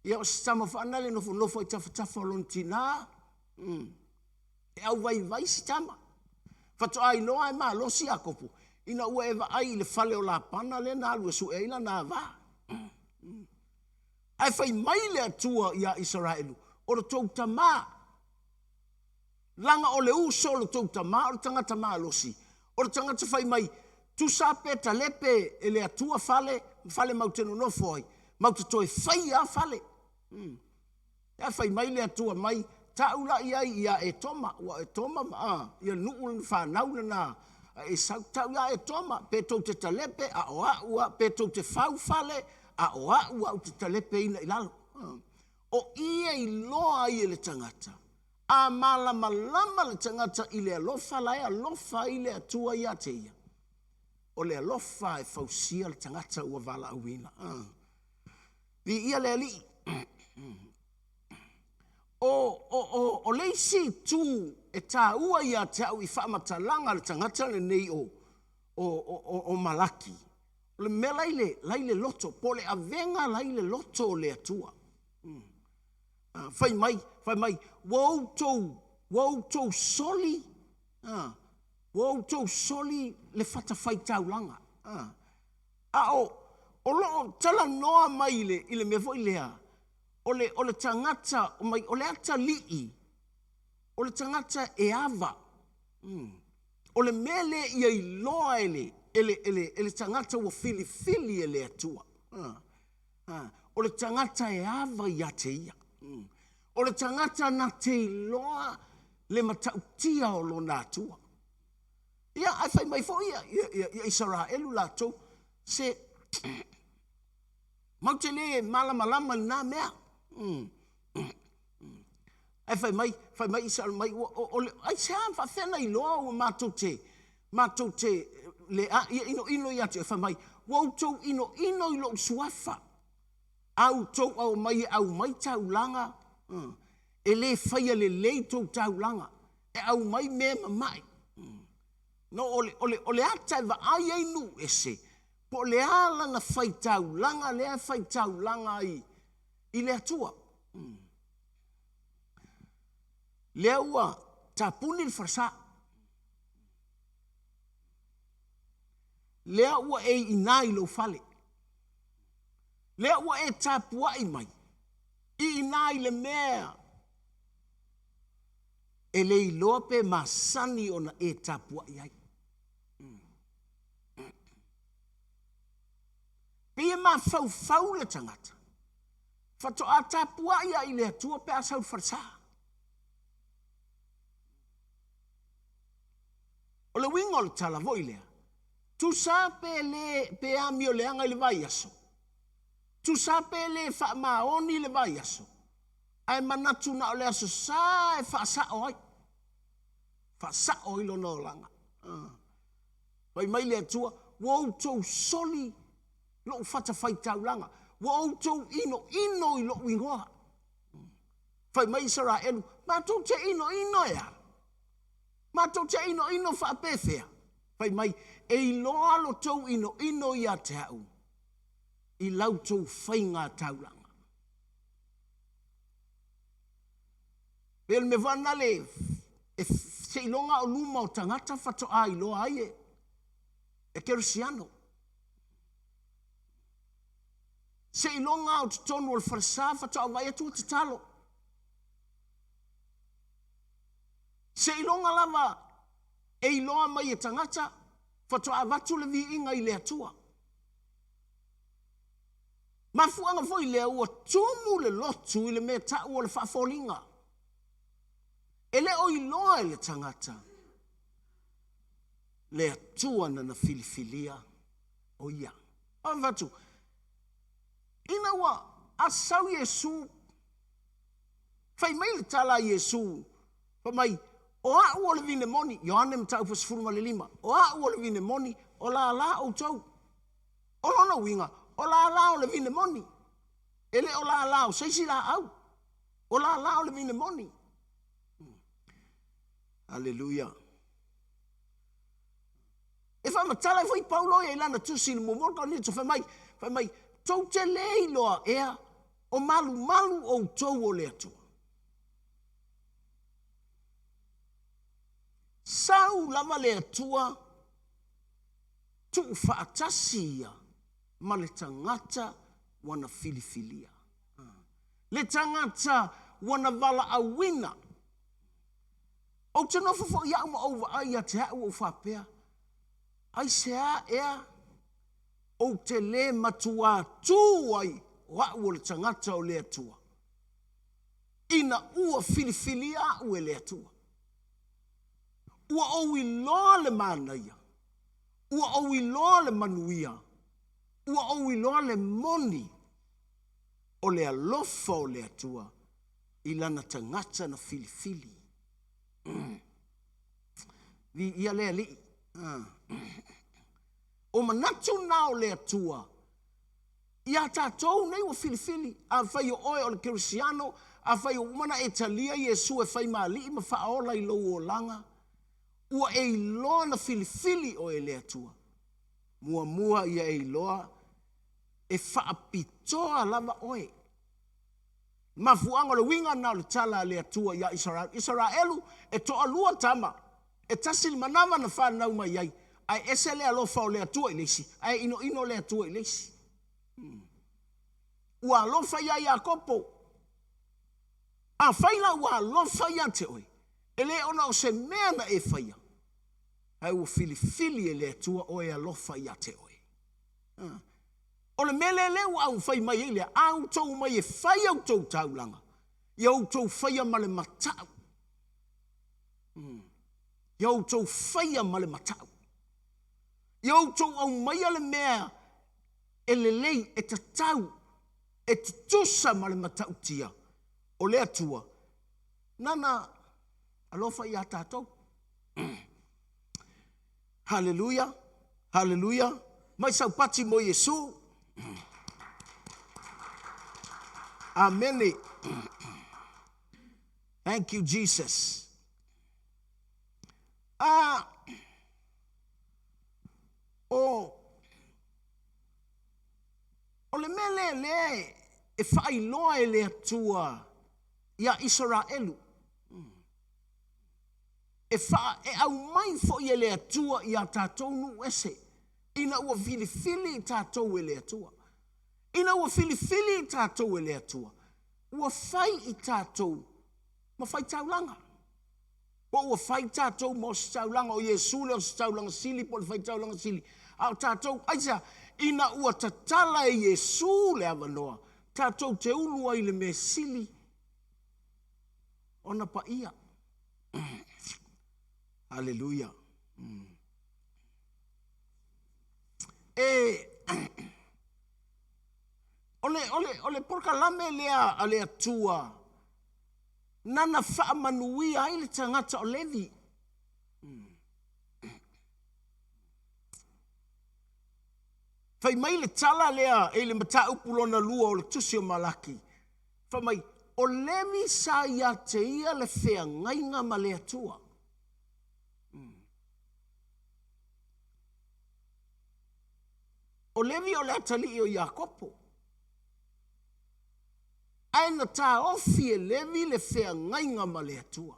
ia o se tama faanale nofonofo i tafatafa o lona tinā. E auvaivai se tama. Faatoa iloa e malosi Iakopo, ina ua e vaai i le fale o Lapana lea na alu e sue ai lana ava. Ae fai mai le Atua iā Isaraelu, o le tou tamā, laga o le uso o le tou tamā o le tagata malosi, o le tagata fai mai, tusa pe talepe e le Atua fale, fale mau te nonofo ai, mau te toe faia fale. Ae fai mai le Atua mai, ta'u la i ai ia Etoma, ua Etoma ma ia nuu le whanau lena, Esau, ta'u ia Etoma, pe tou te talepe, a o a'u a, pe tou te fau fale, a o a'u au te talepe ina i lalo. O ia i loa ai e le tagata, a malamalama le tagata i le alofa la e alofa ai le Atua ia te ia. O le alofa e fausia le tagata ua valaauina. Viia le Alii. O le isi itu e tāua ia te au i faamatalaga le tagata lenei o Malaki, o le mea lai le loto, po o le avega lai le loto o le Atua. Fai mai, ua outou soli, ua outou soli le fatafaitaulaga. A o loo talanoa mai i le mea foi lea, o le tagata mai, o le atalii, o le tagata e ava. O le mea le ia iloa e le tagata ua filifili e le Atua. O le tagata e ava ia te ia. O le tagata na te iloa le matautia o lona Atua. Ia, ae fai mai foi ia Isaraelu latou, se mau te le malamalama i lena mea. Ae fai mai Isaraelu mai, ai se a faafefea na iloa ua matou te le a, ia inoino ia te oe. Fai mai, ua outou inoino i lou suafa, a outou au mai e aumai taulaga, e le faia lelei tou taulaga, e aumai mea mamae. No, o le ata e vaai ai nuu ese, po o le a lana faitaulaga lea e faitaulaga ai i le Atua. Lea ua tapuni le falesa. Lea ua e iina i lou fale. Lea ua e tapuai mai, iina i le mea e le iloa pe masani ona e tapuai ai. Pe e mafaufau le tagata, faatoa tapuai ai le Atua pe a sau le falesa. O le uiga o le tala foi lea, tusa pe le pe amioleaga i le vaiaso, tusa pe le faamaoni i le vaiaso, ae manatu na o le aso sa e faasao ai. Faasao ai lona olaga. Fai mai le Atua, ua outou soli lou fatafaitaulaga, ua outou inoino i lou igoa. Fai mai Isaraelu, matou te inoino e a? Matou te inoino faapefea? Fai mai, e iloa lo tou inoino ia te au, i lau tou faiga taulaga. Pe le mea foi lena e seiloga o luma o tagata faatoa iloa ai e kerisiano. Seiloga o totonu o le falesa faatoa vaai atu o tatalo. Seiloga lava e iloa mai e tagata faatoa avatu le viiga i le Atua. Mafuaaga foi lea ua tumu le lotu i le mea tau o le faafoliga. E le o iloa e le tagata le Atua na filifilia o ia. O fatu, ina ua A sau Iesu, fai mai le tala a Iesu, fai mai, O a'u o le vine moni, Ioane Mataupu 15, o a'u o le vine moni, o lālā outou. O lona uiga, o lālā o le vine moni. E le o lālā o se isi laau. O lālā o le vine moni. Aleluia. E faamatala ai foi Paulo ia i lana tusi i le muamua o le Korinito, fai mai, fai mai, tou te le iloa ea o malumalu outou o le Atua. Sau lava le Atua tuufaatasi ia ma le tagata ua na filifilia. Le tagata ua na valaauina. Ou te nofo foi au ma ou vaai ia te au ou faapea, Aisea ea ou te lē matuā tū ai o au o le tagata o le Atua, ina ua filifilia au e le Atua? Ua ou iloa le manaia, ua ou iloa le manuia, ua ou iloa le moni o le alofa o le Atua i lana tagata na filifili. Viia le Alii. O manatu na o le Atua iā tatou nei ua filifili. Afai o oe o le Kerisiano, afai ua uma ona e talia Iesu e fai ma Alii ma Faaola i lou olaga, ua e iloa na filifili oe e le Atua. Muamua ia e iloa e faapitoa lava oe. Mafuaaga o le uiga lena o le tala a le Atua iā Isaraelu. Isaraelu, e toalua tama, e tasi le manava na fanau mai ai, ae ese le alofa o le Atua i le isi, ae inoino le Atua i le isi. Ua alofa iā Iakopo. Afai la ua alofa ia te oe, e le ona o se mea na e faia, ae ua filifili e le Atua oe e alofa ia te oe. O le mea lea lea ua au fai mai ai lea, a outou omai e fai a outou taulaga, ia outou faia ma le matau. Ia outou faia ma le matau. Ia outou aumaia le mea e lelei, e tatau, e tutusa ma le matautia o le Atua nana alofa iā tatou. Haleluia, haleluia, mai sau pati mo Iesu. Amene. Thank you Jesus. Ah, o o le mea lea lea e faailoa e le Atua iā Isaraelu. E faa, e aumai foi e le Atua iā tatou nuu ese, ina ua filifili i tatou e le Atua. Ina ua filifili i tatou e le Atua, ua fai i tatou ma faitaulaga. Po ua fai tatou ma ositaulaga, o Iesu le ositaulaga sili po o le faitaulaga sili. A o tatou, aisea? Ina ua tatala e Iesu le avanoa, tatou te ulu ai i le mea sili ona paia. Aleluia. E, o le, o le, o le polokalame lea a le Atua, nana faamanuia ai le tagata o Levi. Fai mai le tala lea i le mataupu lona lua o le tusi o Malaki, fai mai, o Levi sa ia te ia le feagaiga ma le Atua. O Levi o le atalii o Iakopo. Ae na taofi e Levi le feagaiga ma le Atua.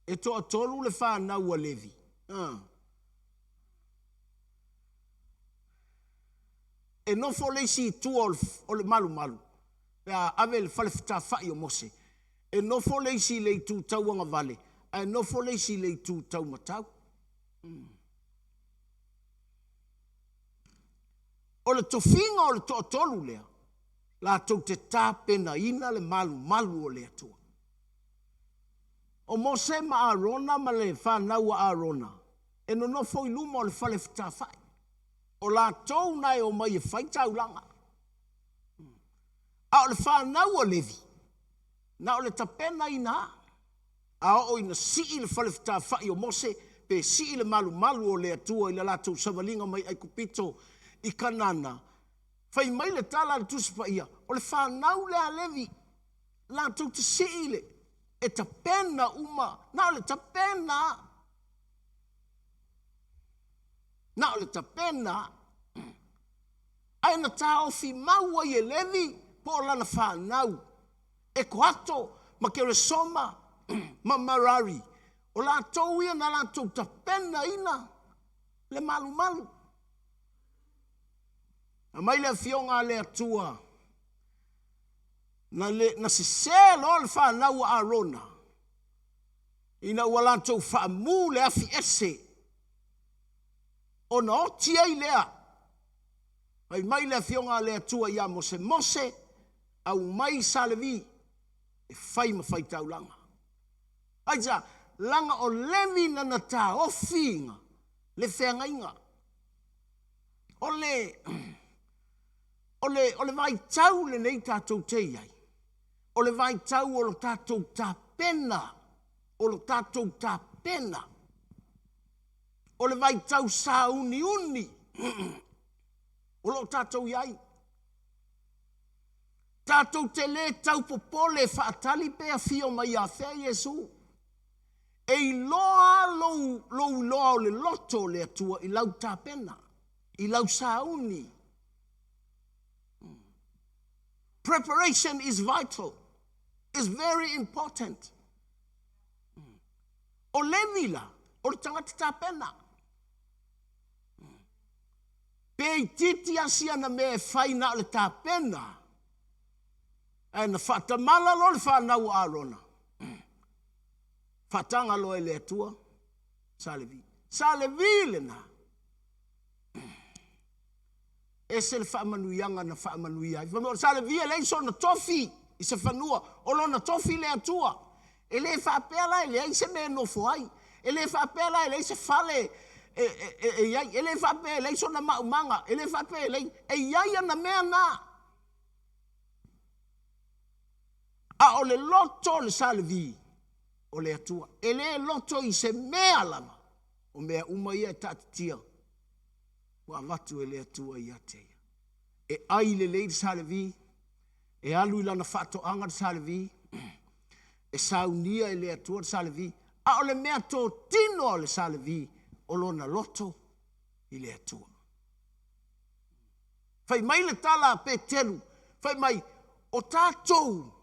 E toatolu le fanau a Levi. E nofo le isi i tua o le malumalu pe a ave i le fale fetafai o Mose. E nofo le isi i le itu tauagavale, ae nofo le isi i le itu taumatau. O le tofiga o le toatolu lea, latou te tapenaina le malumalu o le Atua. O Mose ma Arona ma le fanau a Arona e nonofo i luma o le fale fetafai. O latou na e omai e fai taulaga. A o le fanau a Levi, na o le tapenaina lava. A oo ina sii le falefetafai o Mose, pe sii le malumalu o le Atua i le latou savaliga mai Aikupito i Kanana, fai mai le tala a le Tusi Paia, o le fanau lea a Levi, latou te sii le, e tapena uma, na o le tapena lava. Na o le tapena lava. Ae na taofi mau ai e Levi po o lana fanau, e Koato ma Keresoma ma Merari, o latou ia na latou tapenaina le malumalu. Aumai le afioga a le Atua, na, le, na sesē loa le fanau a Arona, ina ua latou faamu le afi ese, ona oti ai lea. Fai mai le afioga a le Atua ia Mose, Mose, aumai sa Levi e fai ma faitaulaga. Aisea? Leaga o Levi na na taofiina le feagaiga. O le, o le, o le vaitau lenei tatou te i ai, o le vaitau o lo tatou tapena, o lo tatou tapena. O le vaitau sauniuni o lo o tatou i ai. Tatou te lē taupopole faatali pe afio mai ia fea Iesu. E iloa lava lou, lou iloa o le loto o le Atua i lau tapena, i lau sauni. Preparation is vital, is very important. O Levi la, o le tagata tapena. Pe itiiti lava si ana mea e fai na o le tapena, ae na faatamala loa le fanau a Arona, faataga loa e le Atua sa Levi. Sa Levi lena. Ese le faamanuiaga na faamanuia ai. Fai mai o sa Levi e leai sona tofi i se fanua, o lona tofi le Atua. E le faapea la e leai se mea e nofo ai. E le faapea la e leai se fale e, e, e, e i ai. E le faapea e leai sona maumaga. E le faapea e leai. E i ai ana mea na. A o le loto o le sa Levi, o le Atua. E le loto i se mea lava. O mea uma ia e taatitia ua avatu e le Atua ia te ia. E ai lelei le sa Levi, e alu i lana faatoaga le sa Levi, e saunia e le Atua le sa Levi, a o le mea totino a le sa Levi, o lona loto i le Atua. Fai mai le tala a Peteru, fai mai, o tatou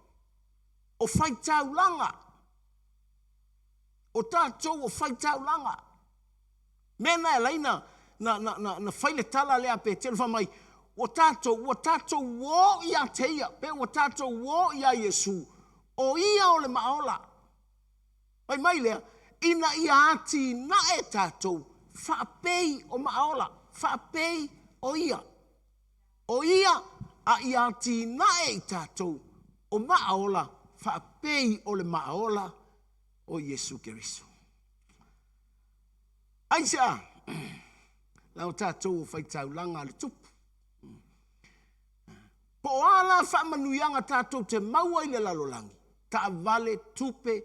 o faitaulaga, o tatou o faitaulaga. Mea na e ala ai na, na, na, na, na fai le tala lea a Peteru, fai mai, ua tatou, ua tatou o ia te ia, pe ua tatou o ia Iesu, o ia o le maaola. Fai mai lea, ina ia atinae tatou faapei o maaola, faapei o ia. O ia a ia atinae i tatou o maaola faapei o le maaola o Iesu Keriso. Aisea? La o tatou o faitaulaga a le Tupu. Po o a la faamanuiaga tatou te maua i le lalolagi, taavale, tupe,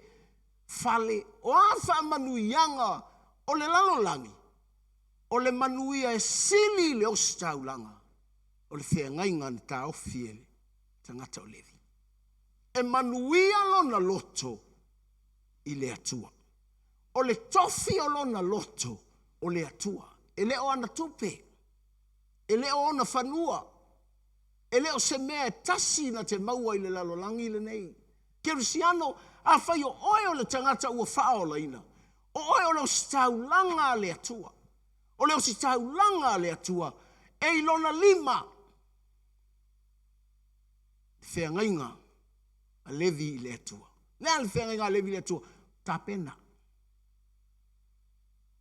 fale, o a faamanuiaga o le lalolagi, o le manuia e sili i le ositaulaga, o le feagaiga na taofi e le tagata o Levi. E manuia lona loto i le Atua. O le tofi o lona loto o le Atua. E le o ana tupe, e le o ona fanua, e le o se mea e tasi na te maua i le lalolagi lenei. Kerisiano, afai o oe o le tagata ua faaolaina, o oe o le ositaulaga a le Atua. O le ositaulaga a le Atua e i lona lima le feagaiga a Levi i le Atua. Le a le feagaiga a Levi i le Atua? Tapena.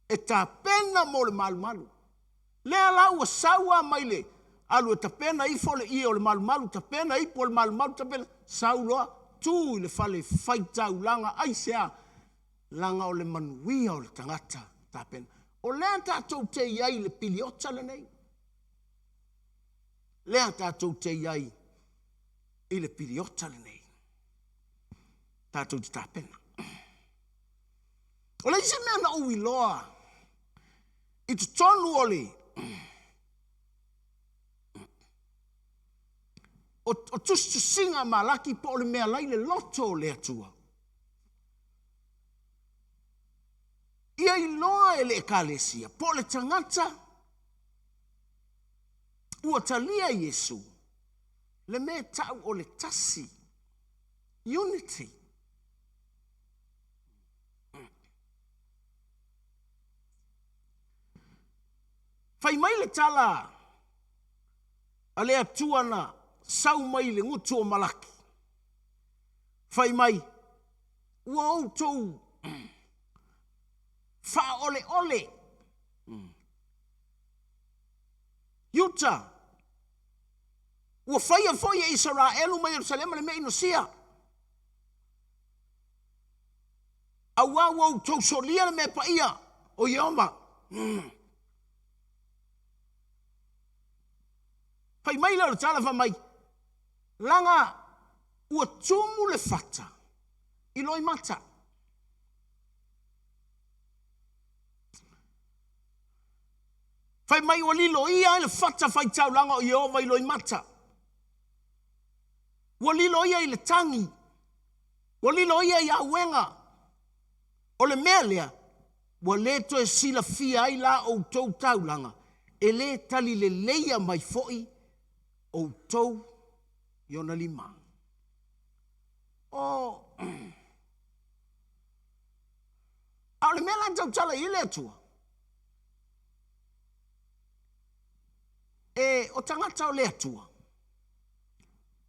E tapena mo le malumalu. Lea la ua sau lava mai le alu e tapena ifo le ie o le malumalu, tapena ipu o le malumalu, tapena, sau loa, tu i le fale faitaulaga, aisea? Leaga o le manuia o le tagata tapena. O lea tatou te i ai i le piliota lenei. Lea tatou te i ai. i le piliota lenei. Tatou te tapena. O le isi mea na ou iloa i totonu o le o, o tusitusiga a Malaki po o le mea lai le loto o le Atua. Ia iloa e le ekalesia po o le tagata ua talia Iesu le mea tau o le tasi, unity. Fai mai le tala a le Atua na sau mai i le gutu o Malaki. Fai mai, ua outou faaoleole Iuta, ua faia foi e Isaraelu ma Ierusalema le mea inosia. Auā ua outou solia le mea paia o Ieova. Fai mai lea o le tala fai mai, laga ua tumu le fata i loimata. Fai mai ua liloia ai le fata faitaulaga o Ieova i loimata. Ua liloia i le tagi. Ua liloia i auega. O le mea lea, ua le toe silafia ai la outou taulaga, e le tali leleia mai foi outou i ona lima. O A o le mea la e tautala i ai le Atua, e o tagata o le Atua,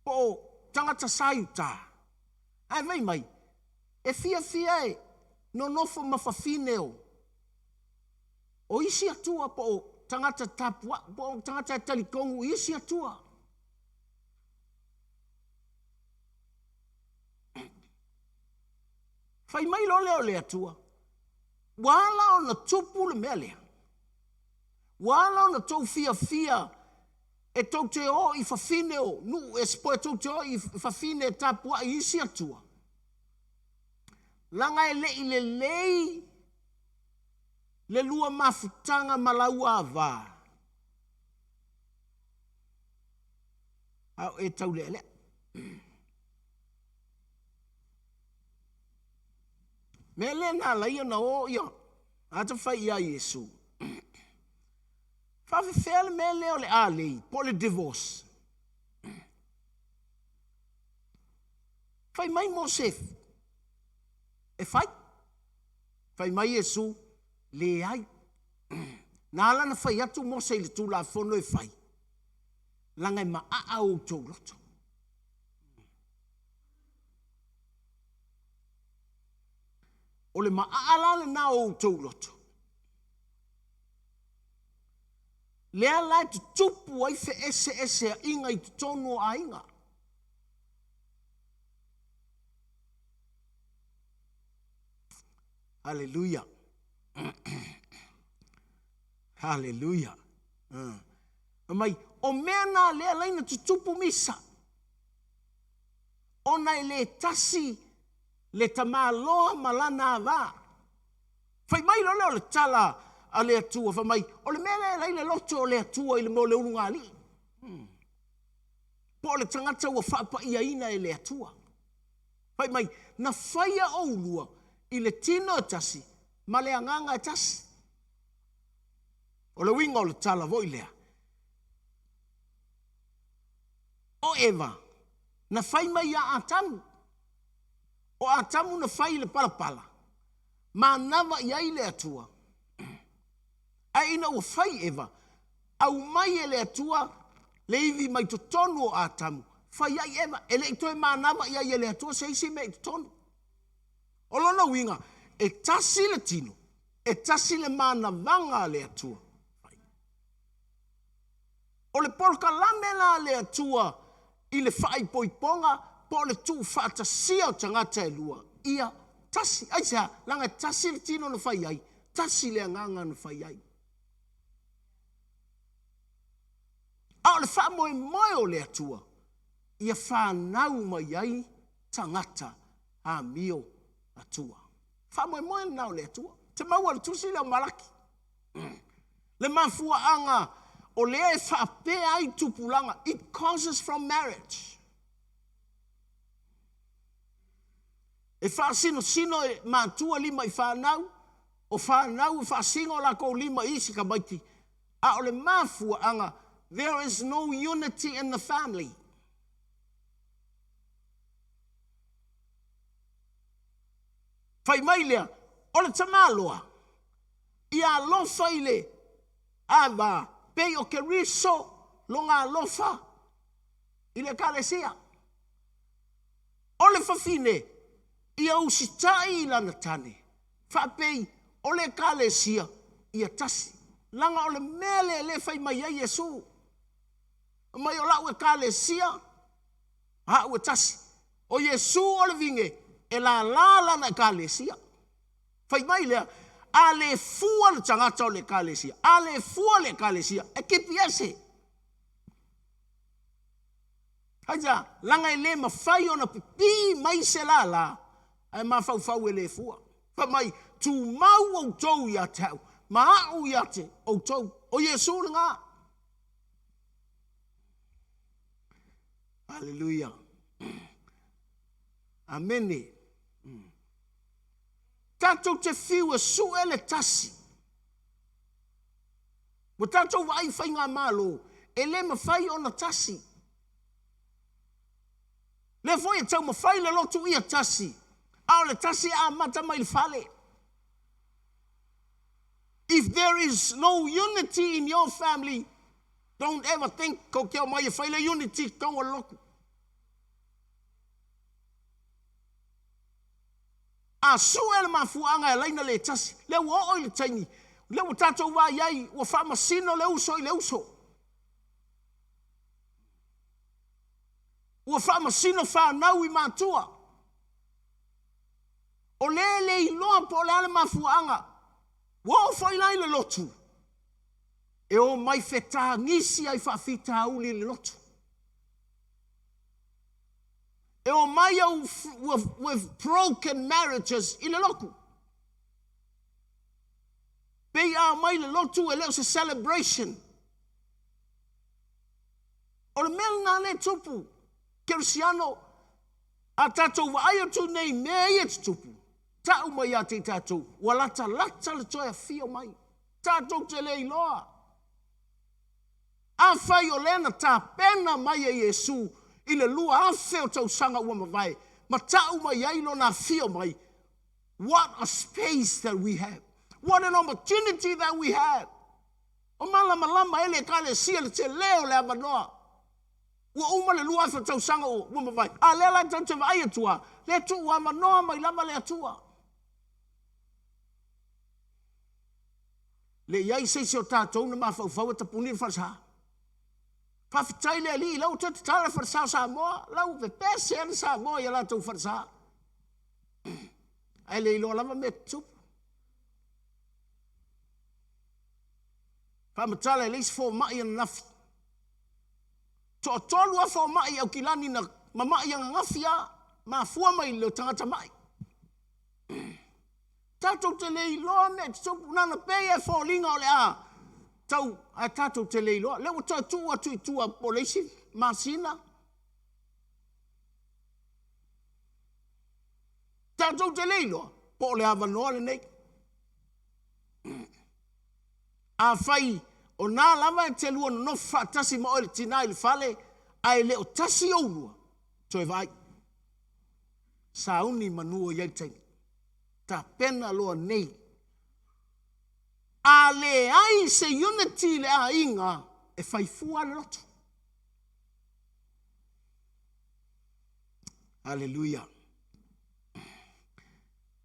po o tagata sa i uta, ae fai mai, e fiafia e nonofo ma fafine o, o isi atua po o tagata tapuai, po o tagata e talitonu i isi atua. Fai mai loa lea o le Atua, ua ala ona tupu le mea lea, ua ala ona tou fiafia e tou te o i fafine o nuu ese, po e tou te o i fafine e tapuai i isi atua, laga e le i lelei le lua mafutaga ma laua ava, a o e taulealea. Mea lea na ala ai ona o ia ata fai ia Iesu. Faafefea le mea lea o le alei po o le divorce? Fai mai Mose e fai. Fai mai Iesu, leai. Na ala ona fai atu Mose i le Tulafono e fai, laga e maaa outou loto. O le maaa la lena o outou loto, lea la e tutupu ai feeseeseaiga i totonu o aiga. Haleluia. Haleluia. Fai mai, o mea na lea laina tutupu misa, ona e le tasi le tamaloa ma lana ava. Fai mai loa lea o le tala a le Atua, fai mai, o le mea lea e alai le loto o le Atua i le mea o le ulugalii, po o le tagata ua faapaiaina e le Atua. Fai mai, na faia oulua i le tino e tasi ma le agaga e tasi. O le uiga o le tala foi lea, o Eva, na fai mai ia Atamu, o Atamu na fai i le palapala, manava i ai le Atua. Ae ina ua fai Eva, aumai e le Atua le ivi mai totonu o Atamu, fai ai Eva, e le i toe manava i ai e le Atua se isi mea i totonu. O lona uiga, e tasi le tino, e tasi le manavaga a le Atua. O le polokalame la a le Atua i le faaipoipoga po o le tuufaatasia o tagata e lua, ia tasi. Aisea? Leaga e tasi le tino na fai ai, tasi le agaga na fai ai. A o le faamoemoe o le Atua, Ia fanau mai ai tagata amio atua. Faamoemoe lena o le Atua. Te maua le tusi lea o Malaki. Le mafuaaga o lea e faapea ai tupulaga, it causes from marriage. E faasinosino e matua lima i fanau, o fanau e faasino lakou lima i isi tamaiti, a o le mafuaaga, there is no unity in the family. Fai mai lea, o le tamaloa, ia alofa i le ava, pei o Keriso lona alofa i le ekalesia. O le fafine, ia usitai i lana tane, faapei o le ekalesia ia tasi. Laga o le mea lea lea e fai mai ai Iesu. Mai o lau ekalesia, a'u e tasi. O Iesu o le vine, e lala lana ekalesia. Fai mai lea, a le fua le tagata o le ekalesia, a le fua le ekalesia, e kipi ese. Aisea? Laga e le mafai ona pipii mai se lala ae mafaufau e le fua. Fai mai, tumau outou ia te au, ma a'u ia te outou. O Iesu lena. Aleluia. Amene. Tatou te fiu e su'e le tasi. Ua tatou vaai i faigamalo, e le mafai ona tasi. Lea foi e taumafai le lotu ia tasi, a o le tasi e amata mai le fale. If there is no unity in your family, don't ever think kou te omai e fai le unity i totonu o le lotu. A sue le mafuaaga e alaina le tasi, lea ua oo i le taimi, lea ua tatou vaai ai, ua faamasino le uso i le uso. Ua faamasino fanau i matua. O lea e le iloa po o le a le mafuaaga. Ua oo foi la i le lotu, e omai fetagisi ai faafitauli i le lotu. E omai au with broken marriages i le lotu. Pei a omai le lotu e le o se celebration. O le mea lena lea e tupu, Kerisiano, a tatou vaai atu nei i mea ia e tutupu, tau mai ia te i tatou, ua latalata le toe afio mai. Tatou te le iloa. Afai o lea na tapena mai e Iesu i le 2000 o tausaga ua mavae, ma tau mai ai lona afio mai, what a space that we have. What an opportunity that we have. O malamalama e le ekalesia le tele o le avanoa. Ua uma le 2000 tausaga ua mavae, a lea la tatou te vaai atu lava, lea tuu avanoa mai lava le Atua. Le i ai se isi o tatou na mafaufau e tapuni le falesa. Faafetai le Alii, la ua toe tatala le falesa o Samoa, la ua pepese lava le Samoa i a latou falesa. Ae le iloa lava mea tutupu. Faamatala e le isi fomai ananafi. Toatolu lava fomai Aukilani na mamai ananafi lava, mafua mai le tagata mai. Tatou te le iloa mea tutupu, na ona pei e foliga o le a tau, ae tatou te le iloa. Lea ua toe tuu atu i tua po o le isi masina. Tatou te le iloa po o le avanoa lenei. Afai o na lava e te lua nonofo faatasi ma oe le tina i le fale, ae le o tasi oulua, toe vaai. Sauni manu o i ai le taimi. Tapena loa nei. A leai se unity i le aiga, e fai fua le lotu. Hallelujah.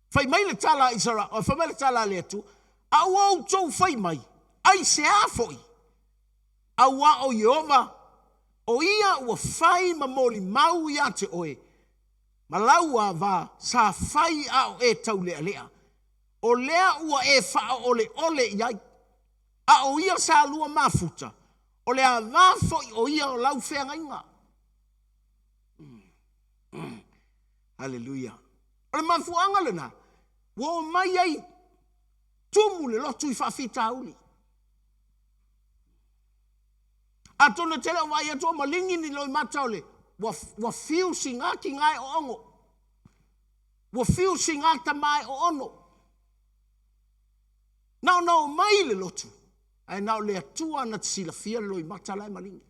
Fai mai le tala a Israel, fai mai le tala a le Atua, a ua outou fai mai, aisea foi? Auā o Ieova, o ia ua fai ma molimau ia te oe, ma lau ava sa fai a o e taulealea, o lea ua e faaoleole i ai, a o ia sa lua mafuta, o le ava foi o ia o lau feagaiga. Haleluia. O le mafuaaga lena ua omai ai tumu le lotu i faafitauli. Atonu e te le o vaai atu o maligi ni loimata o le ua, ua fiu siga tiga e oogo. Ua fiu siga tama e oono. Na ona omai i le lotu, ae na o le Atua na te silafia le loimata la e maligi.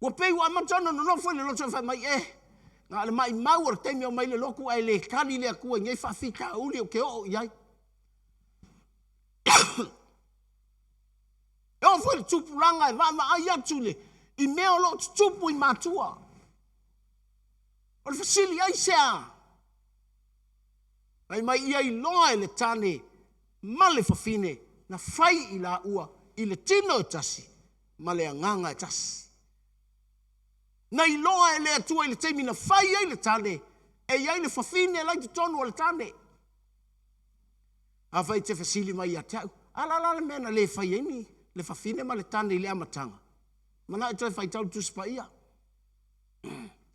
Ua pei ua amata ona nonofo i le lotu ae fai mai, eh, na o le maimau o le taimi e omai i le lotu ae le tali le Atua i nei faafitauli ou te oo i ai. E oo foi i le tupulaga e vaavaai atu i, le, i mea o lo o tutupu i matua. O le fesili aisea? Fai mai ia iloa e le tane ma le fafine na fai i laua i le tino e tasi ma le agaga e tasi. Na iloa e le Atua i le taimi na fai ai le tane, e i ai le fafine la i totonu o le tane. Afai e te fesili mai ia te au, a la la le mea na le fai ai ni le fafine ma le tane i le amataga? Manao e toe faitau le Tusi Paia.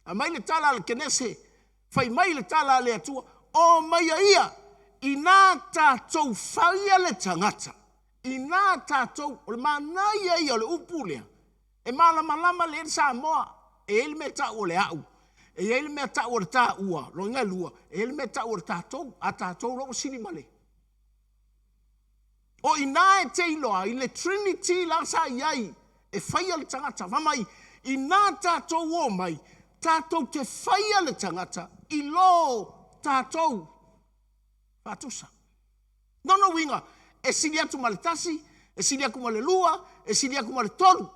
Aumai le tala a le Kenese, fai mai le tala a le Atua, o maia ia, inā tatou faia le tagata, inā tatou, o le manaia ia o le upu lea, e malamalama lelei le Samoa, e i ai le mea e tau o le au, e i ai le mea e tau o le taua, lona e lua, e i ai le mea e tau o le tatou, a tatou loa ua sili ma le. O i ina e te iloa ai le Trinity la sa i ai e faia le tagata. Fai mai, inā tatou o mai, tatou te faia le tagata i lo tatou faatusa. Lona uiga, e sili atu ma le tasi, e sili atu ma le lua, e sili atu ma le tolu,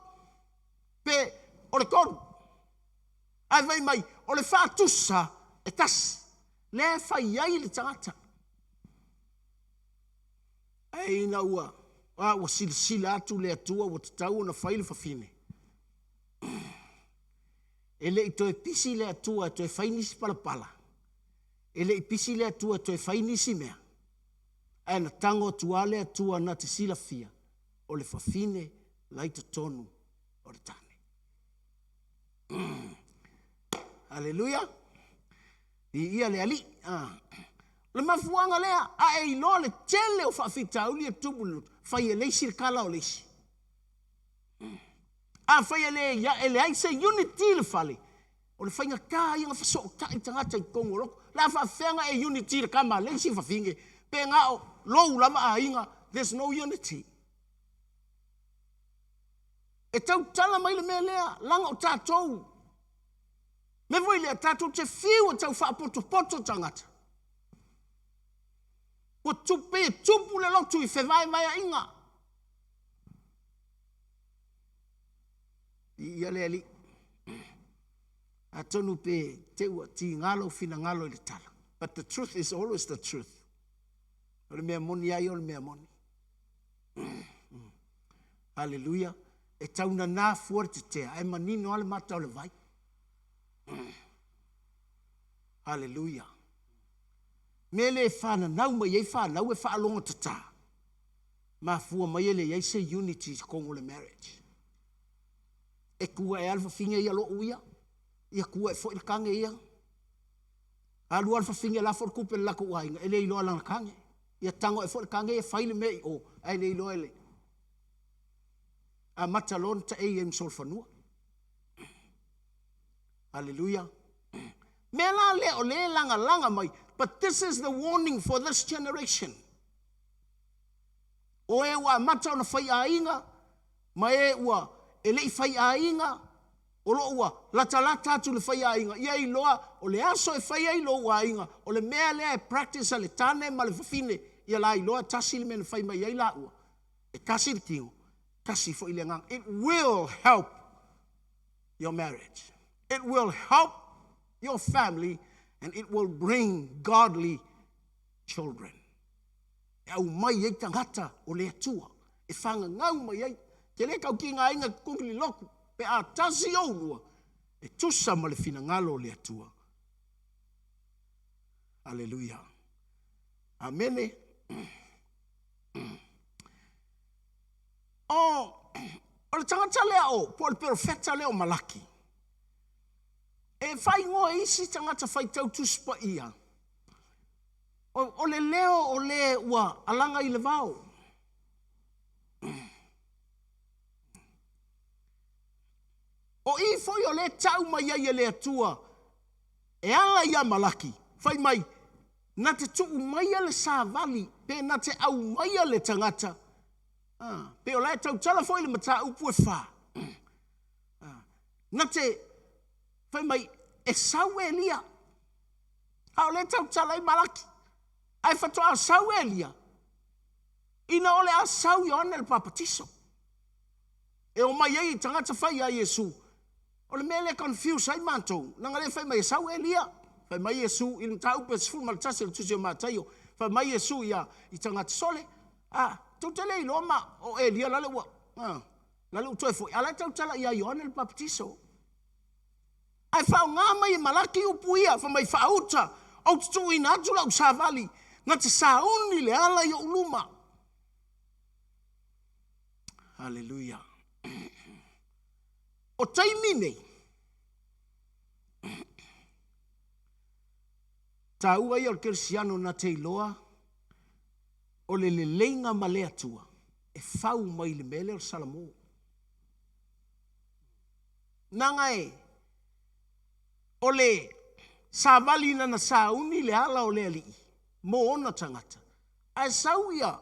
pe o le tolu. Ae fai mai, o le faatusa e tasi, lea e fai ai le tagata. Ae ina ua, a ua silasila atu le Atua ua tatau ona fai le fafine, e le i toe pisi le Atua e toe fai nisi palapala, e le i pisi le Atua e toe fai nisi mea, ae na tago atu lava le Atua na te silafia o le fafine la i totonu o le tane. Aleluia! Viia le Alii. Ah. O le mafuaaga lea, a e iloa le tele o faafitauli e tupu i le lotu, fai e le isi le kala o le isi. Afai e le, e leai se unity i le fale, o le faigata ia ona fesootai tagata i totonu o lotu. O le a faafefea ona e unity i le tama a le isi fafine, pe na o lou lava aiga, there's no unity. E tautala mai le mea lea, leaga o tatou. Mea foi lea, tatou te fiu e tau faapotopoto tagata. Ua tupe e tupu le lotu i fevaevaeaiga. Viia le Alii. Atonu pe te ua tiga lou finagalo i le tala. But the truth is always the truth. O le mea moni ai o le mea moni. Haleluia. E tau nanā fua le tetea, ae manino lava le mata o le vai. Haleluia. Mea le fananau mai ai fanau e faalogo tatā, mafua mai e leai se unity i totonu o le marriage. E tua ea le fafine ia lo'u ia, ia tua e foi le tane ia. Alu lava le fafine lafo le tupe i le latou aiga, e le iloa e lana tane. Ia tago ae foi le tane ia fai le mea i o, ae le iloa e le. Amata loa ona taei ai ma solofanua. Haleluia. Mea la lea o lea e lagalaga mai, but this is the warning for this generation. O e ua amata ona fai aiga, ma e ua e le i fai aiga, o lo o ua latalata atu le fai aiga, ia iloa o le aso e fai ai lou aiga, o le mea lea e practice a le tane ma le fafine, ia la iloa e tasi le mea na fai mai ai laua, e tasi le tino, tasi foi le agaga. It will help your marriage. It will help your family and it will bring godly children. E aumai ai tagata o le Atua e fagagau mai ai. Te le tau tigaina totonu i le lotu, pe a tasi oulua, e tusa ma le finagalo o le Atua. Aleluia. Amene. O, o le tagata lea o, po o le perofeta lea o Malaki. E faaigoa e isi tagata faitau Tusi Paia, o, o le leo o le ua alaga i le vao. O i foi o lea tau mai ai e le Atua e ala ia Malaki, fai mai, na te tuu maia le savali, pe na te aumaia le tagata, ah, pe o la e tautala foi le mataupu e fa. Ah, na te, fai mai, e sau Elia, a o lea e tautala ai Malaki, ae faatoa sau Elia, ina o le a sau Ioane le Papatiso. E omai ai i tagata fai ia Iesu. O le mea lea e confuse ai matou, leaga lea fai mai e sau Elia. Fai mai Iesu i le mataupu e 11 o le tusi o Mataio, fai mai Iesu ia i tagata sole, a, tou te le iloa ma o Elia lale ua, a, lale ua toe foi, a la e tautala ia Ioane le Papatiso. Ae faaaoga mai e Malaki upu ia, fai mai faauta, ou te tuuina atu lau savali, na te sauni le ala i ou luma. Haleluia. O taimi nei, taua ia o le kerisiano na te iloa o le leleiga ma le Atua e fau mai le mea lea o le Salamo. Naga e o le savali nana sauni le ala o le alii mo ona tagata. Ae sau ia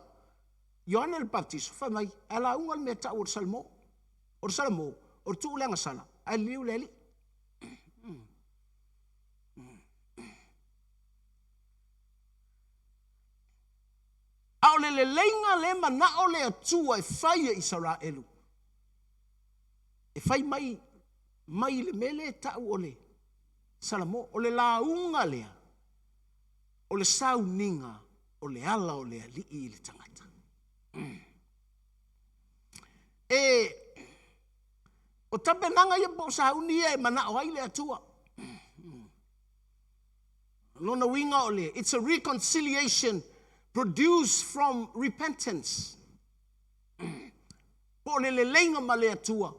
Ioane le Papatiso, fai mai, ae lauga le mea tau o le Salamo. O le Salamo, o le tuu le agasala, ae liliu le alii. A o le leleiga le manao le Atua e fai e Isaraelu, e fai mai mai le mea lea e tau o le Salamo, o le lauga lea, o le sauniga o le ala o le alii i le tagata. E, o tapenaga ia po o sauni ia e manao ai le Atua. Lona uiga o le, it's a reconciliation produced from repentance. Po o le leleiga ma le Atua,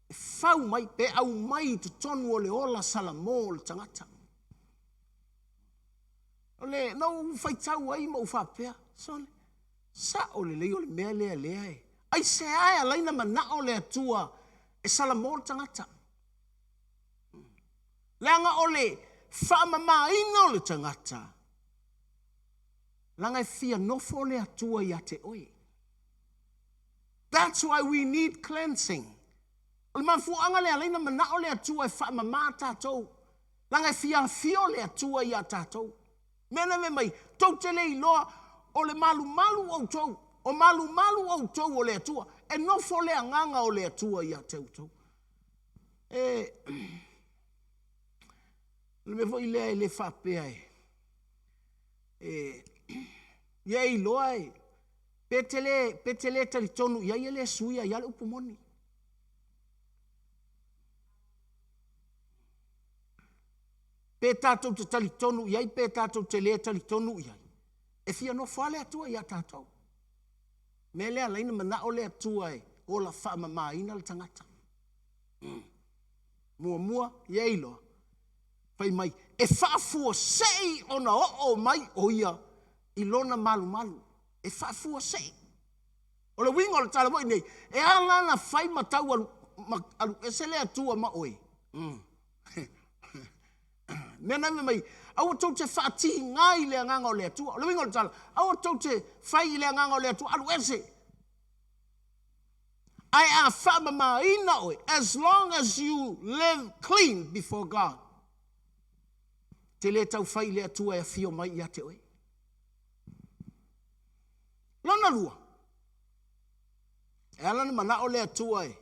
e fau mai pe aumai i totonu o le ola Salamo o le tagata. O le, na ou faitau ai ma ou faapea, sole, sa'o lelei o le mea lea lea e, aisea e ala ai ona mana'o le Atua e salamo le tagata? Leaga o le faamamaina o le tagata, leaga e fia nofo le Atua ia te oe. That's why we need cleansing. O le mafuaaga lea e ala ai ona mana'o le Atua e faamama tatou, leaga e fia afio le Atua ia tatou. Mea na fai mai, tou te le iloa o le malumalu outou, o malumalu outou o le Atua, e nofo le agaga o le Atua ia te outou. E, o le mea foi lea e le faapea e, e, ia e iloa e, pe te le, pe te le talitonu i ai e le suia ai lava le upu moni. Pe tatou te talitonu i ai pe tatou te le talitonu i ai, e fia nofo lava le Atua ia tatou. Mea lea ala ai ona manao le Atua e ola faamamaina le tagata. Muamua, ia e iloa, fai mai, e faafuasei ona oo mai o ia i lona malumalu. E faafuasei. O le uiga o le tala foi nei, e ala ona fai ma tau alu, ma alu ese le Atua ma oe. Mea na mai, aua tou te faatiga i le agaga o le Atua. O le uiga o le tala, aua tou te fai i le agaga o le Atua, alu ese. Ae a faamamaina oe, as long as you live clean before God, te le tau fai i le Atua e afio mai ia te oe. Lona lua, e ala ona manao le Atua e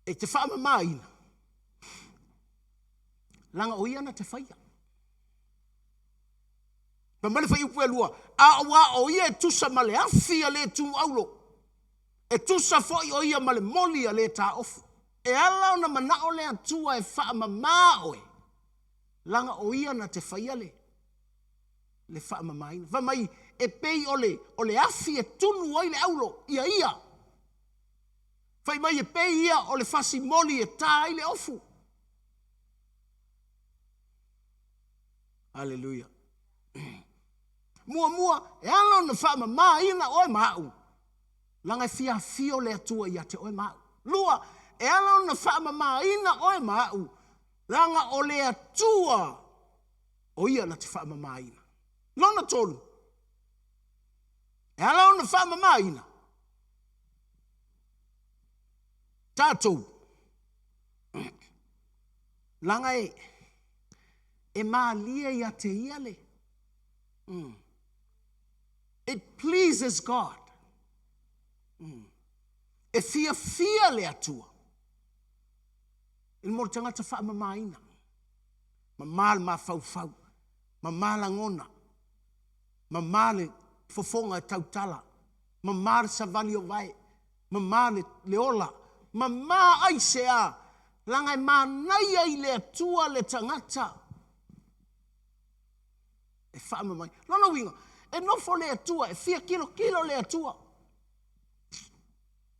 e te faamamaina, leaga o ia na te faia. Fai mai le fuaiupu e lua, a ua o ia e tusa ma le afi a le tuuaulo, e tusa foi o ia ma le moli a le taofu. E ala ona manao le Atua e faamama oe, leaga o ia na te faia le, le faamamaina. Fai mai, e pei o le, o le afi e tunu ai le aulo, ia ia. Fai mai e pei ia o le fasi moli e ta ai le ofu. Aleluia. Muamua, e ala ona faamamaina oe ma au, laga e fia afio le Atua ia te oe ma au. Lua, e ala ona faamamaina oe ma au, laga o le Atua o ia na te faamamaina. Lona tolu, e ala ona faamamaina tatou, laga e e malie ia te ia le mm. It pleases God. Mm. E fiafia le Atua i le mo le tagata faamamaina. Mama le mafaufau, mama lagona, mama le fofoga e tautala, mama le savali o vae, mama le, le ola, mama aisea, laga e manaia i le Atua le tagata e faamamaina. Lona uiga, e nofo le Atua, e fia kilokilo le Atua.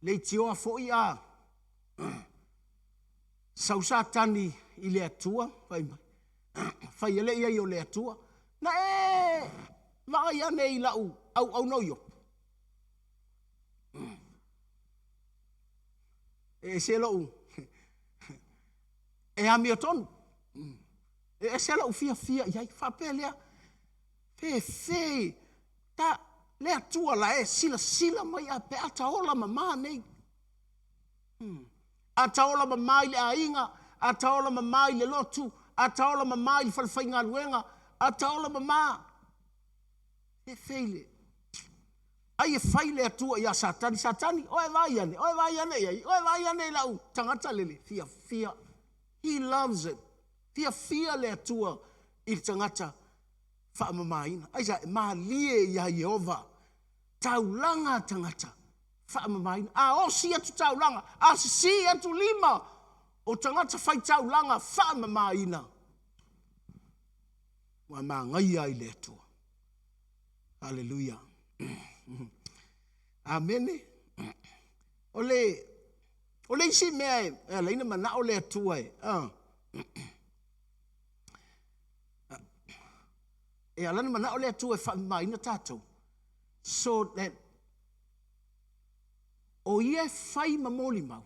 Leitioa foi a sau Satani i le Atua, fai mai, fai e le i ai o le Atua, na e vaai ane i lau auauna o Iopo. E ese lou, e amiotonu. E ese lou fiafia i ai. Faapea lea, fefe, ta, le Atua la e silasila mai a pe a taola mama nei. A taola mama i le aiga, a taola mama i le lotu, a taola mama i le falefaigaluega, a taola mama. Fefe i le ai e fai le Atua iā Satani, Satani, oe vaai ane, oe vaai ane i ai, oe vaai ane i lau tagata lele, fiafia. He loves it. Fiafia le Atua i le tagata faamamaina. Aisea? E malie iā Ieova taulaga a tagata faamamaina. A osi atu taulaga, a sisī atu lima o tagata fai taulaga faamamaina, ua magaia ai le Atua. Aleluia. Amene. O le, o le isi mea e ala ai ona manao le Atua e, e ala ona manao le Atua e faamamaina tatou, so that o ia e fai ma molimau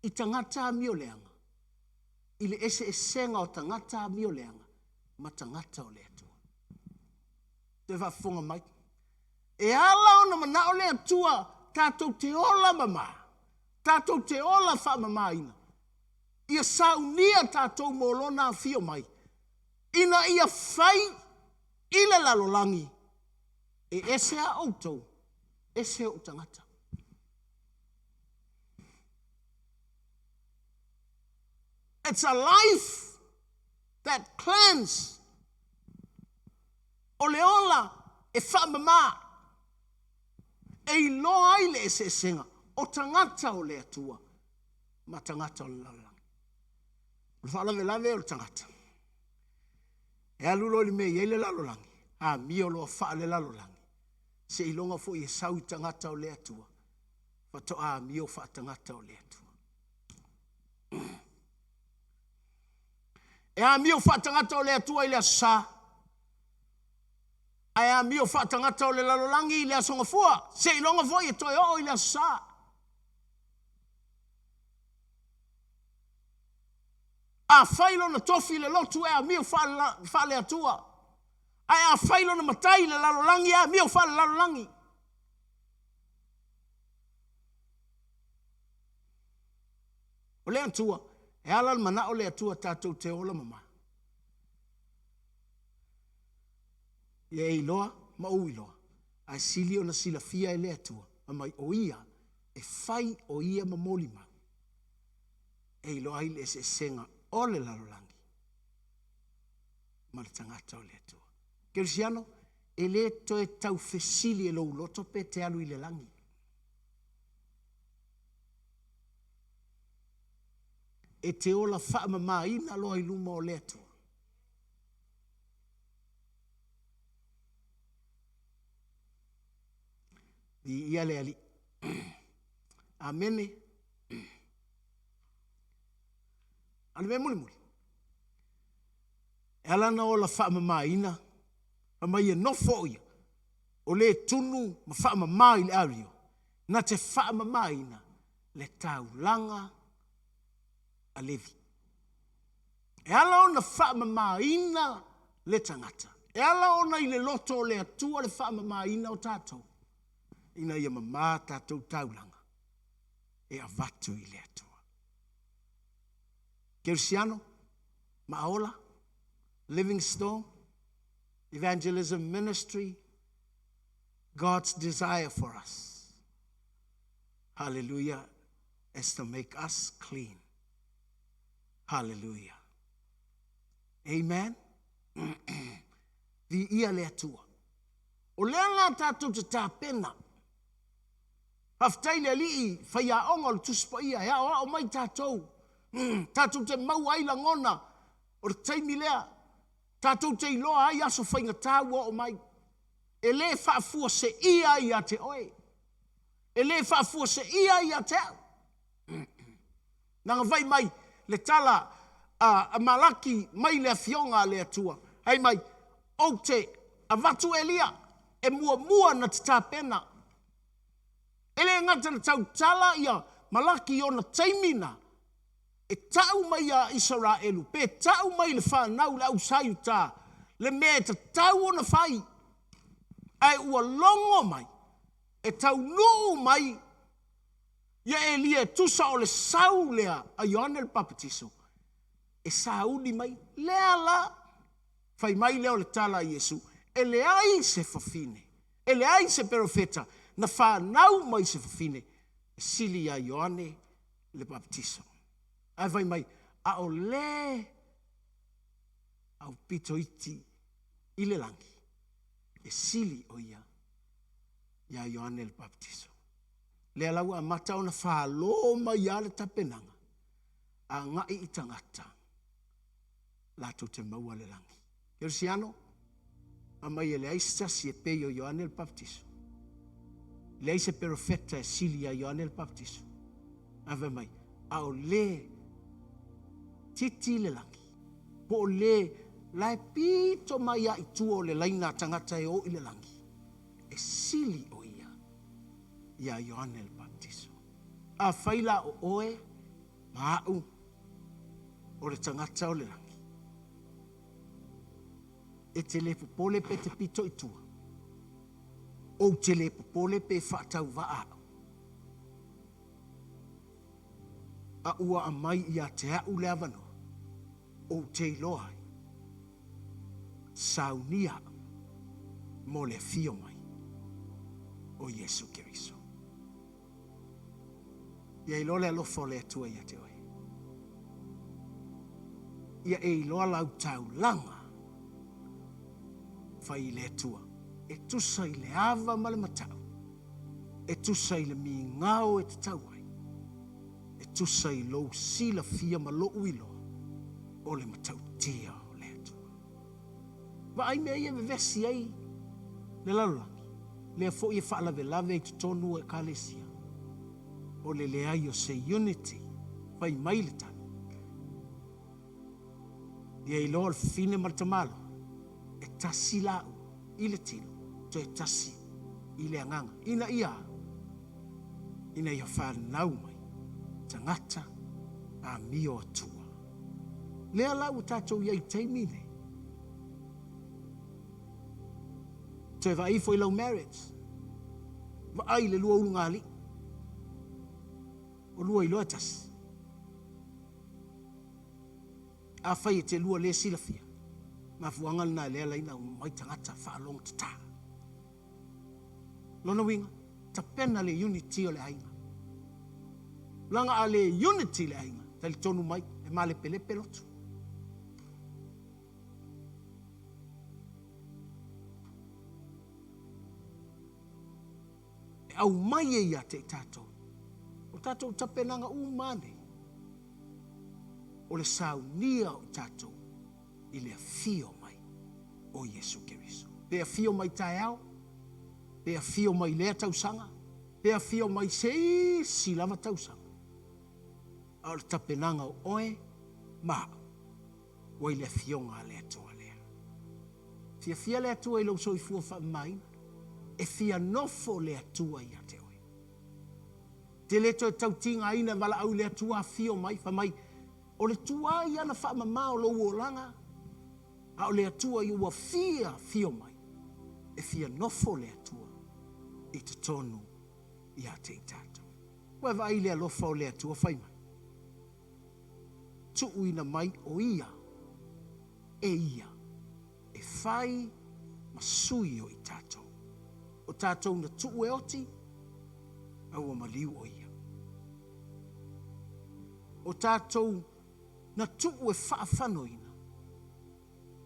i tagata amioleaga, i le eseesega o tagata amioleaga ma tagata o le Atua. Toe faafofoga mai. E ala ona manao le Atua tatou te ola mama, tatou te ola faamamaina, ia saunia tatou mo Lona afio mai, ina ia fai i le lalolagi, e ese a outou, ese ou tagata. It's a life that cleanse. O le ola e faamama, e iloa ai le eseesega o tagata o le Atua ma tagata o le lalolagi. O le faalavelave o le tagata, e alu loa i le mea e i ai le lalolagi, amio loa faalelalolagi, seiloga foi e sau i tagata o le Atua, faatoa amio faatagata o le Atua. E amio faatagata o le Atua i le Aso Sa, ae amio faatagata o le lalolagi i le Aso Gafua, seiloga foi e toe oo i le Aso Sa. Afai lona tofi i le lotu e amio faale-Atua, ae afai lona matai i le lalolagi e amio faale-lalolagi. O le Atua, e ala le manao le Atua tatou te ola mama. Ia e iloa ma ou iloa, ae sili ona silafia e le Atua, fai mai o Ia e fai o Ia ma molimau, e iloa ai le eseesega o le lalolagi ma le tagata o le Atua. Kerisiano, e le toe tau fesili e lou loto pe te alu i le lagi. E te ola faamamaina loa i luma o le Atua. Viia le Alii. Amene. A o le mea mulimuli, e ala ona ola faamamaina, fai mai e nofo o ia, o le tunu ma faamama i le ario, na te faamamaina le taulaga a Levi. E ala ona faamamaina le tagata, e ala ona i le loto o le Atua le faamamaina o tatou, ina ia mama tatou taulaga e avatu i le Atua. Kerisiano, Maaola, Livingstone, Evangelism Ministry, God's desire for us, hallelujah, is to make us clean. Hallelujah. Amen. Viia le Atua. O lea la tatou te tapena. Faafetai le Alii faiaoga o le Tusi Paia e aoao mai tatou. Tatou te maua ai lagona o le taimi lea. Tatou te iloa ai aso faigata ua oo mai. E le faafuaseia ai ia te oe. E le faafuaseia ai ia te au. Na vai mai le tala a Malaki mai le afioga a le Atua. Hai mai, ou te avatu Elia e muamua na te tapena. E le gata na tautala ia Malaki i ona taimi na, e tau mai ia Isaraelu, pe tau mai le fanau le au Saiuta, le mea e tatau ona fai, ae ua logo mai, e taunuu mai ia Elia e tusa o le sau lea a Ioane le Papatiso, e sauni mai, lea la, fai mai lea o le tala a Iesu, e leai se fafine, e leai se perofeta na fanau mai se fafine, e sili ia Ioane le Papatiso. Ae fai mai, a o le aupito iti i le lagi, e sili o ia ia Ioane le Papatiso. Lea la ua amata ona falo mai ia le tapenaga, agai i tagata, latou te maua le lagi. Kerisiano, aumai e leai se tasi e pei o Ioane le Papatiso. Leai se perofeta e sili ia Ioane le Papatiso. Ae fai mai, a o le titi le lagi, po o le la e pito mai a i tua o le laina a tagata e o i le lagi, e sili o ia ia Ioane le Papatiso. Afai la o oe ma au o le tagata o le lagi, e te le popole pe te pito i tua, ou te le popole pe faatauvaa au, a ua aumai ia te au le avanoa, ou te iloa ai, saunia au mo le afio mai o Iesu Keriso. Ia iloa le alofa o le Atua ia te oe. Ia e iloa lau taulaga fai i le Atua. E tusa i le ava ma le matau. E tusa i le migao e tatau ai. E tusa i lou silafia ma lou iloa o le matautia o le Atua. Vaai mea ia e vevesi ai le lalolagi, lea foi e faalavelave i totonu o Ekalesia, o le leai o se unity, fai mai le tala. Ia iloa o le fafine ma le tamaloa, e tasi laua i le tino, toe tasi i le agaga, ina ia a? Ina ia fanau mai tagata amio atua. Lea la ua tatou i ai i taimi nei. Toe vaai ifo i lau marriage. Vaai i le lua ulugalii. O lua iloa e tasi. Afai e te lua le silafia, mafuaaga lena lea laina mai tagata faalogo tata. Lona uiga, tapena le unity o le aiga. Leaga a le unity le aiga, talitonu mai, e malepelepe lotu. E aumai e ia te i tatou. O tatou tapenaga uma nei, o le saunia o i tatou i le afio mai o Iesu Keriso. Pe afio mai taeao, pe afio mai lea tausaga, pe afio mai se isi lava tausaga. A o le tapenaga o oe Ma a'u, ua i le Afioga a le Atua lea. Fiafia le Atua i lou soifua faamamaina. E fia nofo le Atua ia te oe. Te le toe tautigaina e valaau i le Atua afio mai, fai mai, o le tuai ia na faamama o lou olaga, a o le Atua ia ua fia afio mai, e fia nofo le Atua i totonu ia te i tatou. Ua e vaai i le alofa o le Atua fai mai, tuuina mai o Ia e Ia e fai ma sui o i tatou. O tatou na tuu e oti, a ua maliu o Ia. O tatou na tuu e faafanoina,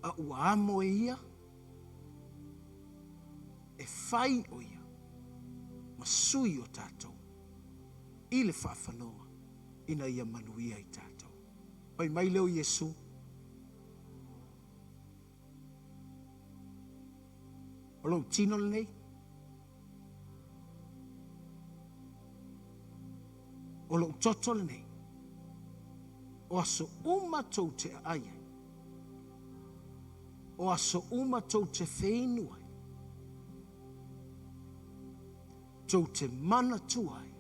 a ua amo e Ia e fai o Ia ma sui o tatou i le faafanoa ina ia manuia i tatou. Fai mai lea o Iesu, o lou tino lenei, o lou toto lenei, o aso uma tou te aai ai, o aso uma tou te feinu ai, tou te manatua ai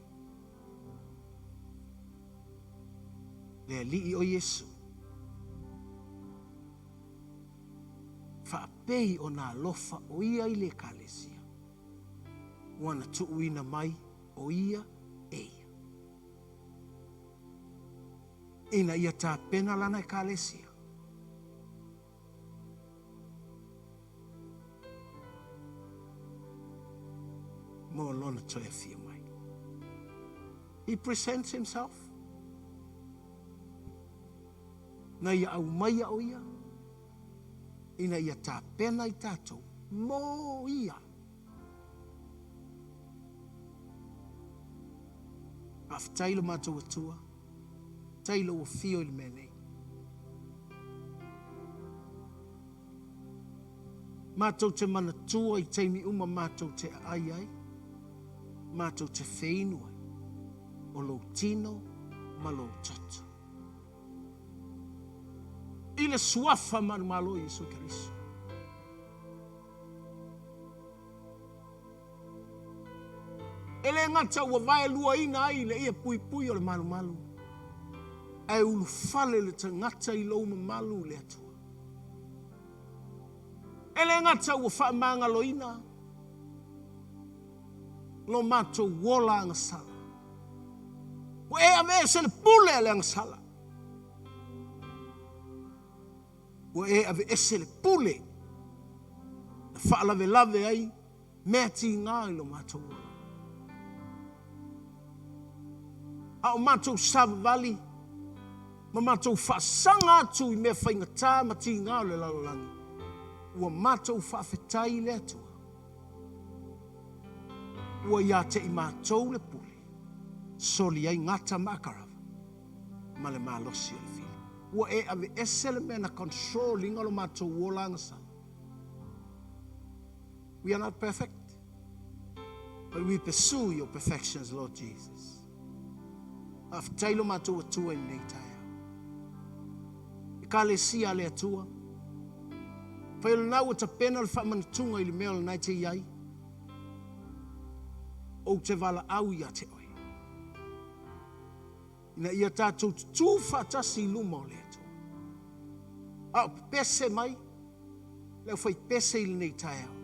le Alii o Iesu, faapei ona alofa o Ia i le Ekalesia, ua na tuuina mai o Ia e Ia, ina ia tapena Lana Ekalesia. Mo Lona toe afio mai. He presents himself. Na ia aumaia o Ia, ina ia tapena i tatou mo Ia. Faafetai lo matou Atua, faafetai lou afio i le mea nei. Matou te manatua i taimi uma matou te aai ai, matou te feinu ai, o lou tino ma lou toto. I le suafa manumalo o Iesu Keriso. E le gata ua vaeluaina ai le ie puipui o le malumalu, ae ulufale le tagata i lou mamalu le Atua. E le gata ua faamagaloina lo matou ola agasala, ua e aveese le pule a le agasala, ua e aveese le pule na faalavelave ai mea tiga i lo matou ola. A o matou savavali ma matou faasaga atu i mea faigata ma tiga o le lalolagi, ua matou faafetai i le Atua, ua ia te i matou le pule, soli ai gata ma akarava ma le malosi o le fili. Ua e aveese le mea na control ina lo matou ola agasala. We are not perfect, but we pursue your perfections, Lord Jesus. Faafetai lo matou Atua i lenei taeao. Ekalesia a le Atua, fai o lena ua tapena le faamanatuga i le mea o lena e te i ai, ou te valaau ia te oe, ina ia tatou tutū faatasi i luma o le Atua. A o pepese mai le aufaipese i lenei taeao.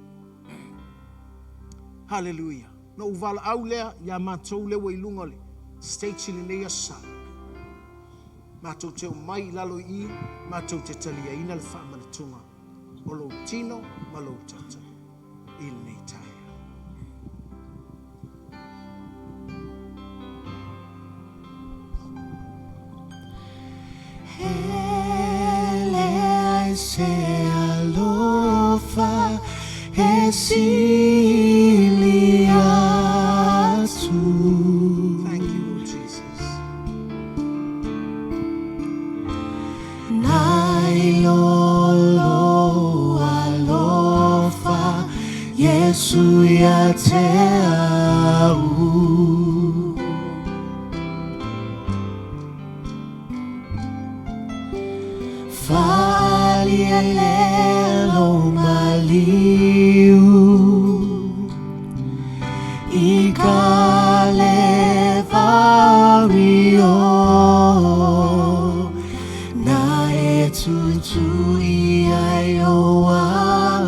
Haleluia. Na ou valaau lea iā matou lea ua i luga o le stage i lenei aso Sa. Matou te omai i lalo i i, matou te taliaina le faamanatuga o lou tino ma lou toto i lenei taeao. E leai se alofa e sili atu. Thank you, Lord Jesus. Nai lo lou alofa Iesu ia te au. Faalia le lo maliu i ka le vario na e tuitui ai o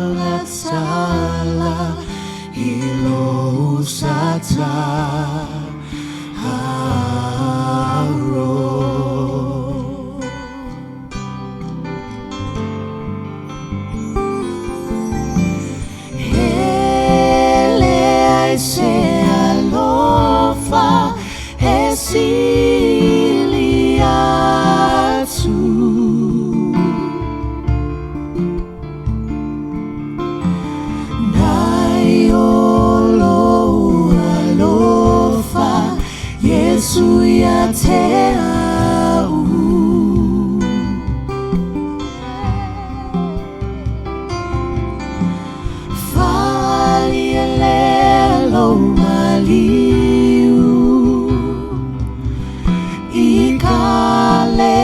agasala i lou sa tatalo. Hele ai se alofa e sili atu. Nai o lou alofa, Iesu ia te au. Faalia le lou maliu i ka le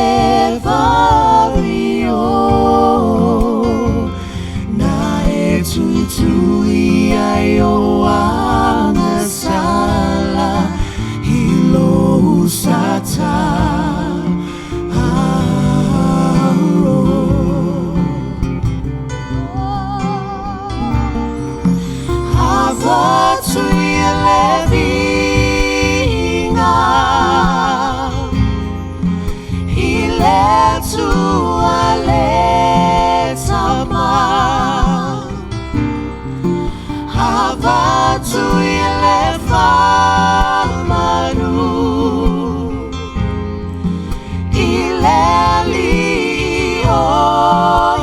vario na e tuitui ai o agasala i lou sa tatalo. Avatu ia le viiga i le Atua le Tama. Avatu ia le faamanu i le Alii o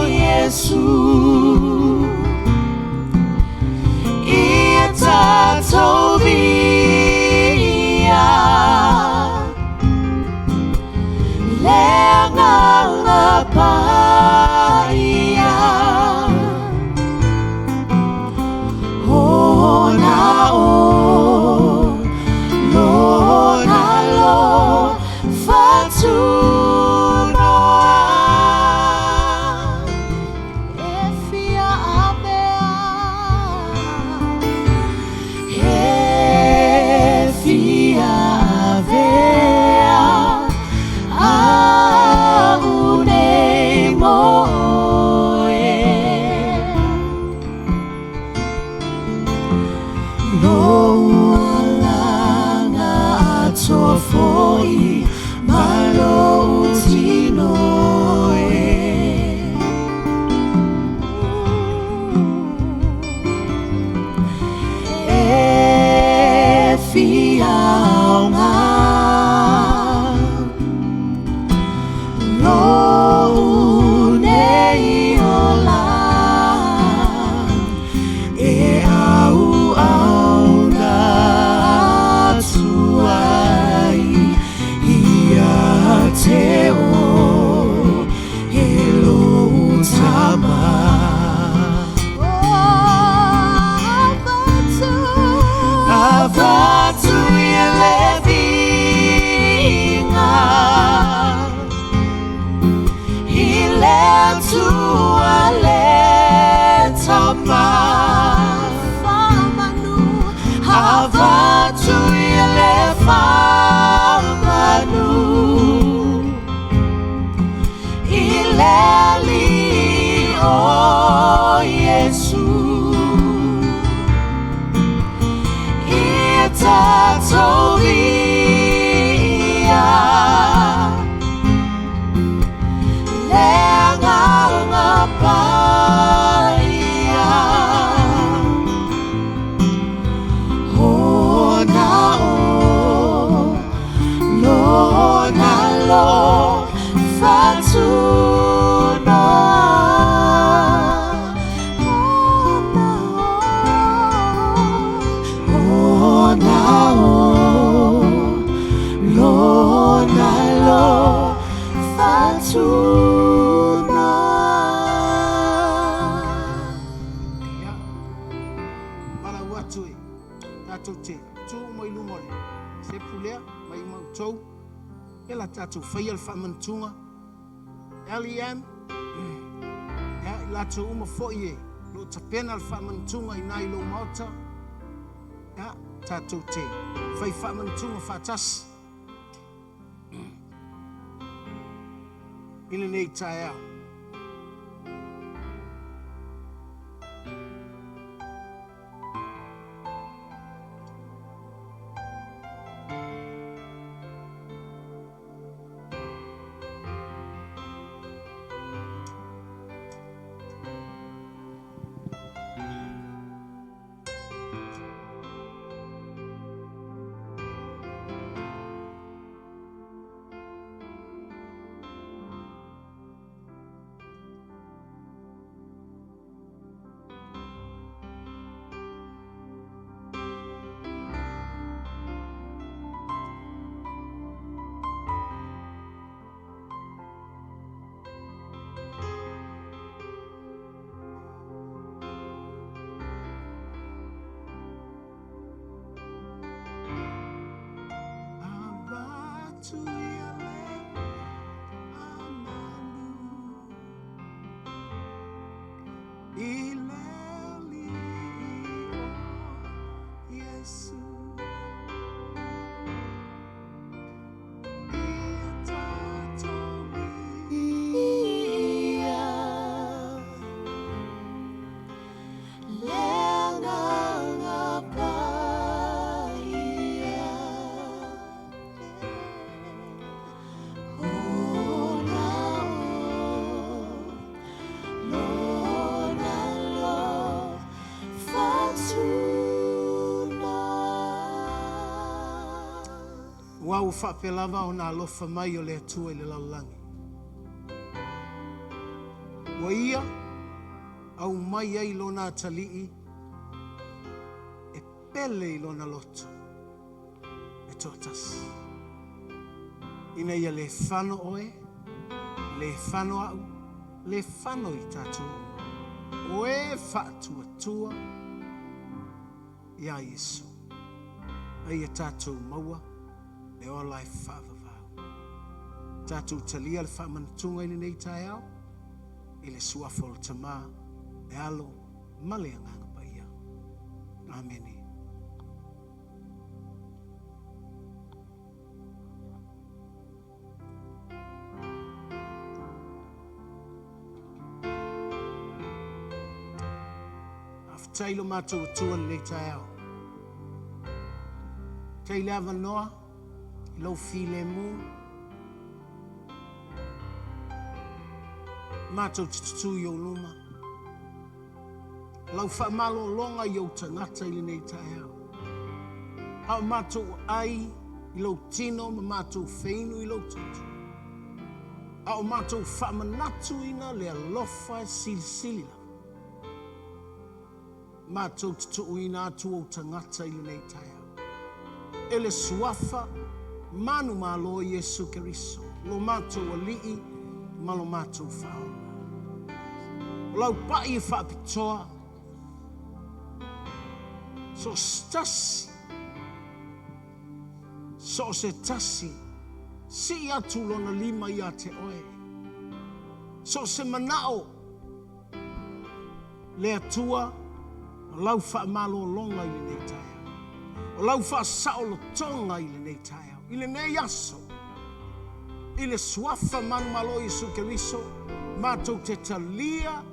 Iesu. Ia tatou viia le Agaga Paia. Ona o lona alofa tunoa. E fia avea, e fia avea au nei mo oe. Lou agaga atoa foi ma lou tino e. E fia aoga lou nei ola e auauna atu ai ia te oe e lou Tama. Avatu ia le viiga i le Atua le Tama. Avatu ia le faamanu i le Alii o Iesu. Ia tatou viia le Agaga Paia. Ona o lona alofa tunoa. Ona o lona alofa tunoa. Ia, valaau atu e tatou te tu uma i luma o le sepu lea mai matou, ia la tatou faia le faamanatuga LEM. Ia, i latou uma foi e lo o tapena le faamanatuga i ina i lou maota, ia, tatou te fai faamanatuga faatasi i lenei taeao. Aua ua faapea lava ona alofa mai o le Atua i le lalolagi. Ua ia aumai ai lona atalii e pele i lona loto e toatasi. Ina ia le fano oe, le fano au, le fano i tatou uma. O e faatuatua iā Iesu. A ia tatou maua le ola e faavavau. Tatou talia le faamanatuga i lenei taeao, i le suafa o le Tama, le Alo ma le Agaga Paia. Amene. Faafetai i lo matou Atua i lenei taeao. Faafetai i le avanoa, i lou filemu. Matou te tutū i ou luma. Lau faamalologa i ou tagata i lenei taeao. A o matou ai i lou tino ma matou feinu i lou toto. A o matou faamanatuina le alofa e silisili lava. Matou te tuuina atu ou tagata i lenei taeao. E le suafa manumalo Iesu Keriso, lo matou alii ma lo matou faaola. O lau pai e faapitoa, so se tasi, so o se tasi, sii atu lona lima ia te oe. So o se manao, le Atua, o lau faamalologa i lenei taeao. O lau faasaolotoga i lenei taeao. I lenei aso, i le suafa manumalo Iesu Keriso, matou te talia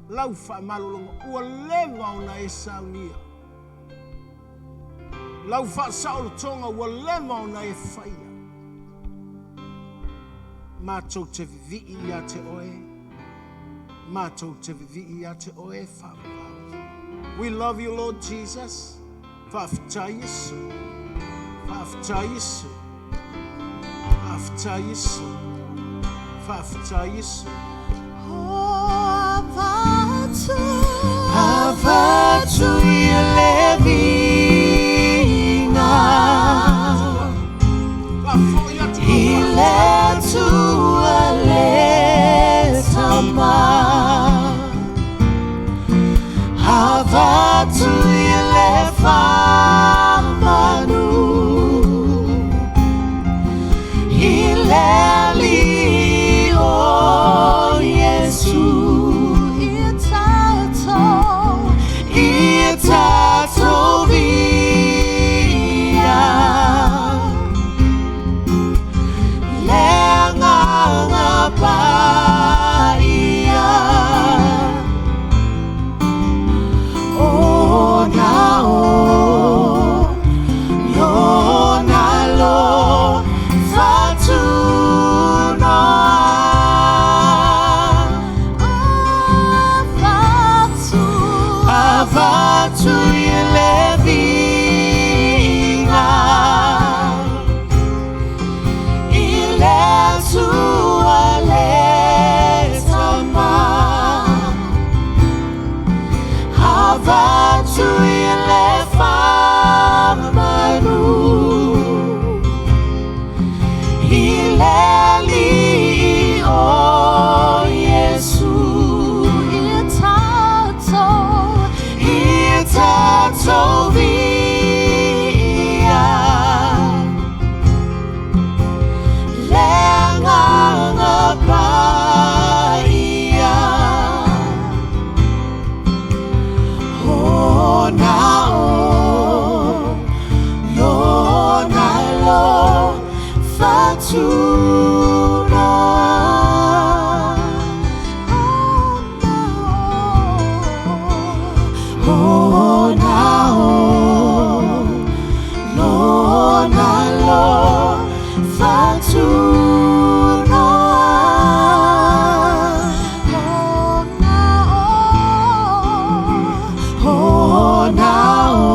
lau faamalologa ua leva ona e saunia. Lau faasaolotoga ua leva ona e faia. Matou te vivii ia te oe. Matou te vivii ia te oe faavavau. We love you, Lord Jesus. Faafetai Iesu. Faafetai Iesu. Faafetai Iesu. Faafetai Iesu. Oh, avatu. Avatu ia le viiga. Faafoi atu I lau le Atua le Tama. Avatu ia le faamanu. I le alii o Iesu. Le Alii o Iesu. Ia tatou, ia tatou viia. Le Agaga Paia. Ona o lona alofa tunoa. Ona o lona alofa tunoa. Ona o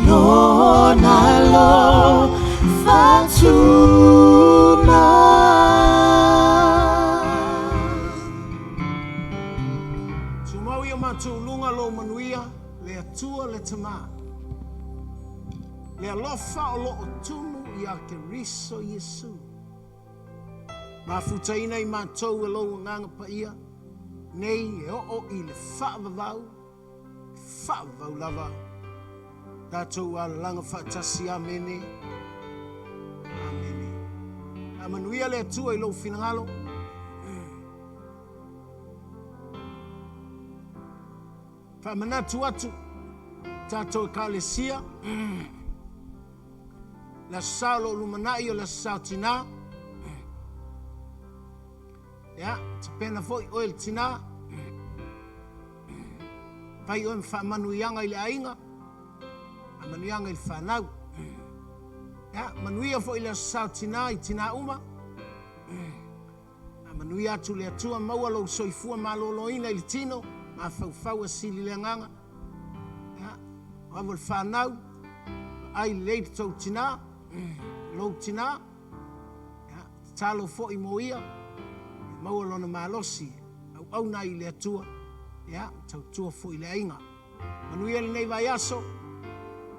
lona alofa tunoa. Tumau i o matou luga lou manuia, le Atua le Tamā. Le alofa o loo tumu ia Keriso Iesu. Mafutaina i matou e lou Agaga Paia, nei e oo i le faavavau, faavavau lava. Tatou alalaga faatasi, amene. Amene. Faamanuia le Atua i lou finagalo. Faamanatu atu tatou Ekalesia, le Aso Sa o lo o lumanai o le Aso Sa o Tinā. Ia, tapena foi oe le tinā. Fai oe ma faamanuiaga i le aiga, faamanuiaga i le fanau. Ia, manuia foi le Aso Sa o Tinā i tinā uma. Faamanuia atu le Atua, maua lou soifua maloloina i le tino, mafaufau asili le agaga. Ia, o ava le fanau, vaai lelei le tou tinā, lou tinā. Ia, tatalo foi mo ia, maua lona malosi, auauna ai i le Atua, ia, tautua foi i le aiga. Manuia lenei vaiaso,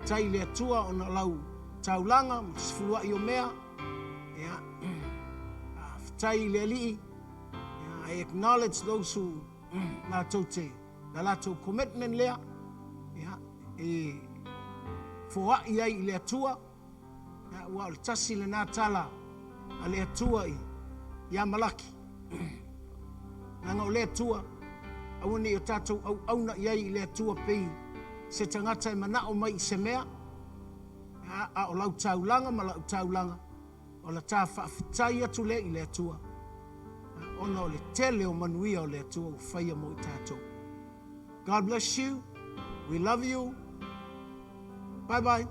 tai le Atua ona o lau taulaga ma sefuluai o mea. Ia, faafetai i le Alii. Ia, I acknowledge those who latou te la latou commitment lea, ia, e foai ai i le Atua. Ia, ua o le tasi lena tala a le Atua i ia Malaki. Leaga o le Atua, aua ne i o tatou auauna i ai i le Atua pei se tagata e manao mai i se mea, ia, a o lau taulaga ma lau taulaga, o la ta faafetai atu lea i le Atua, ona o le tele o manuia o le Atua ua faia mo i tatou. God bless you. We love you. Bye bye.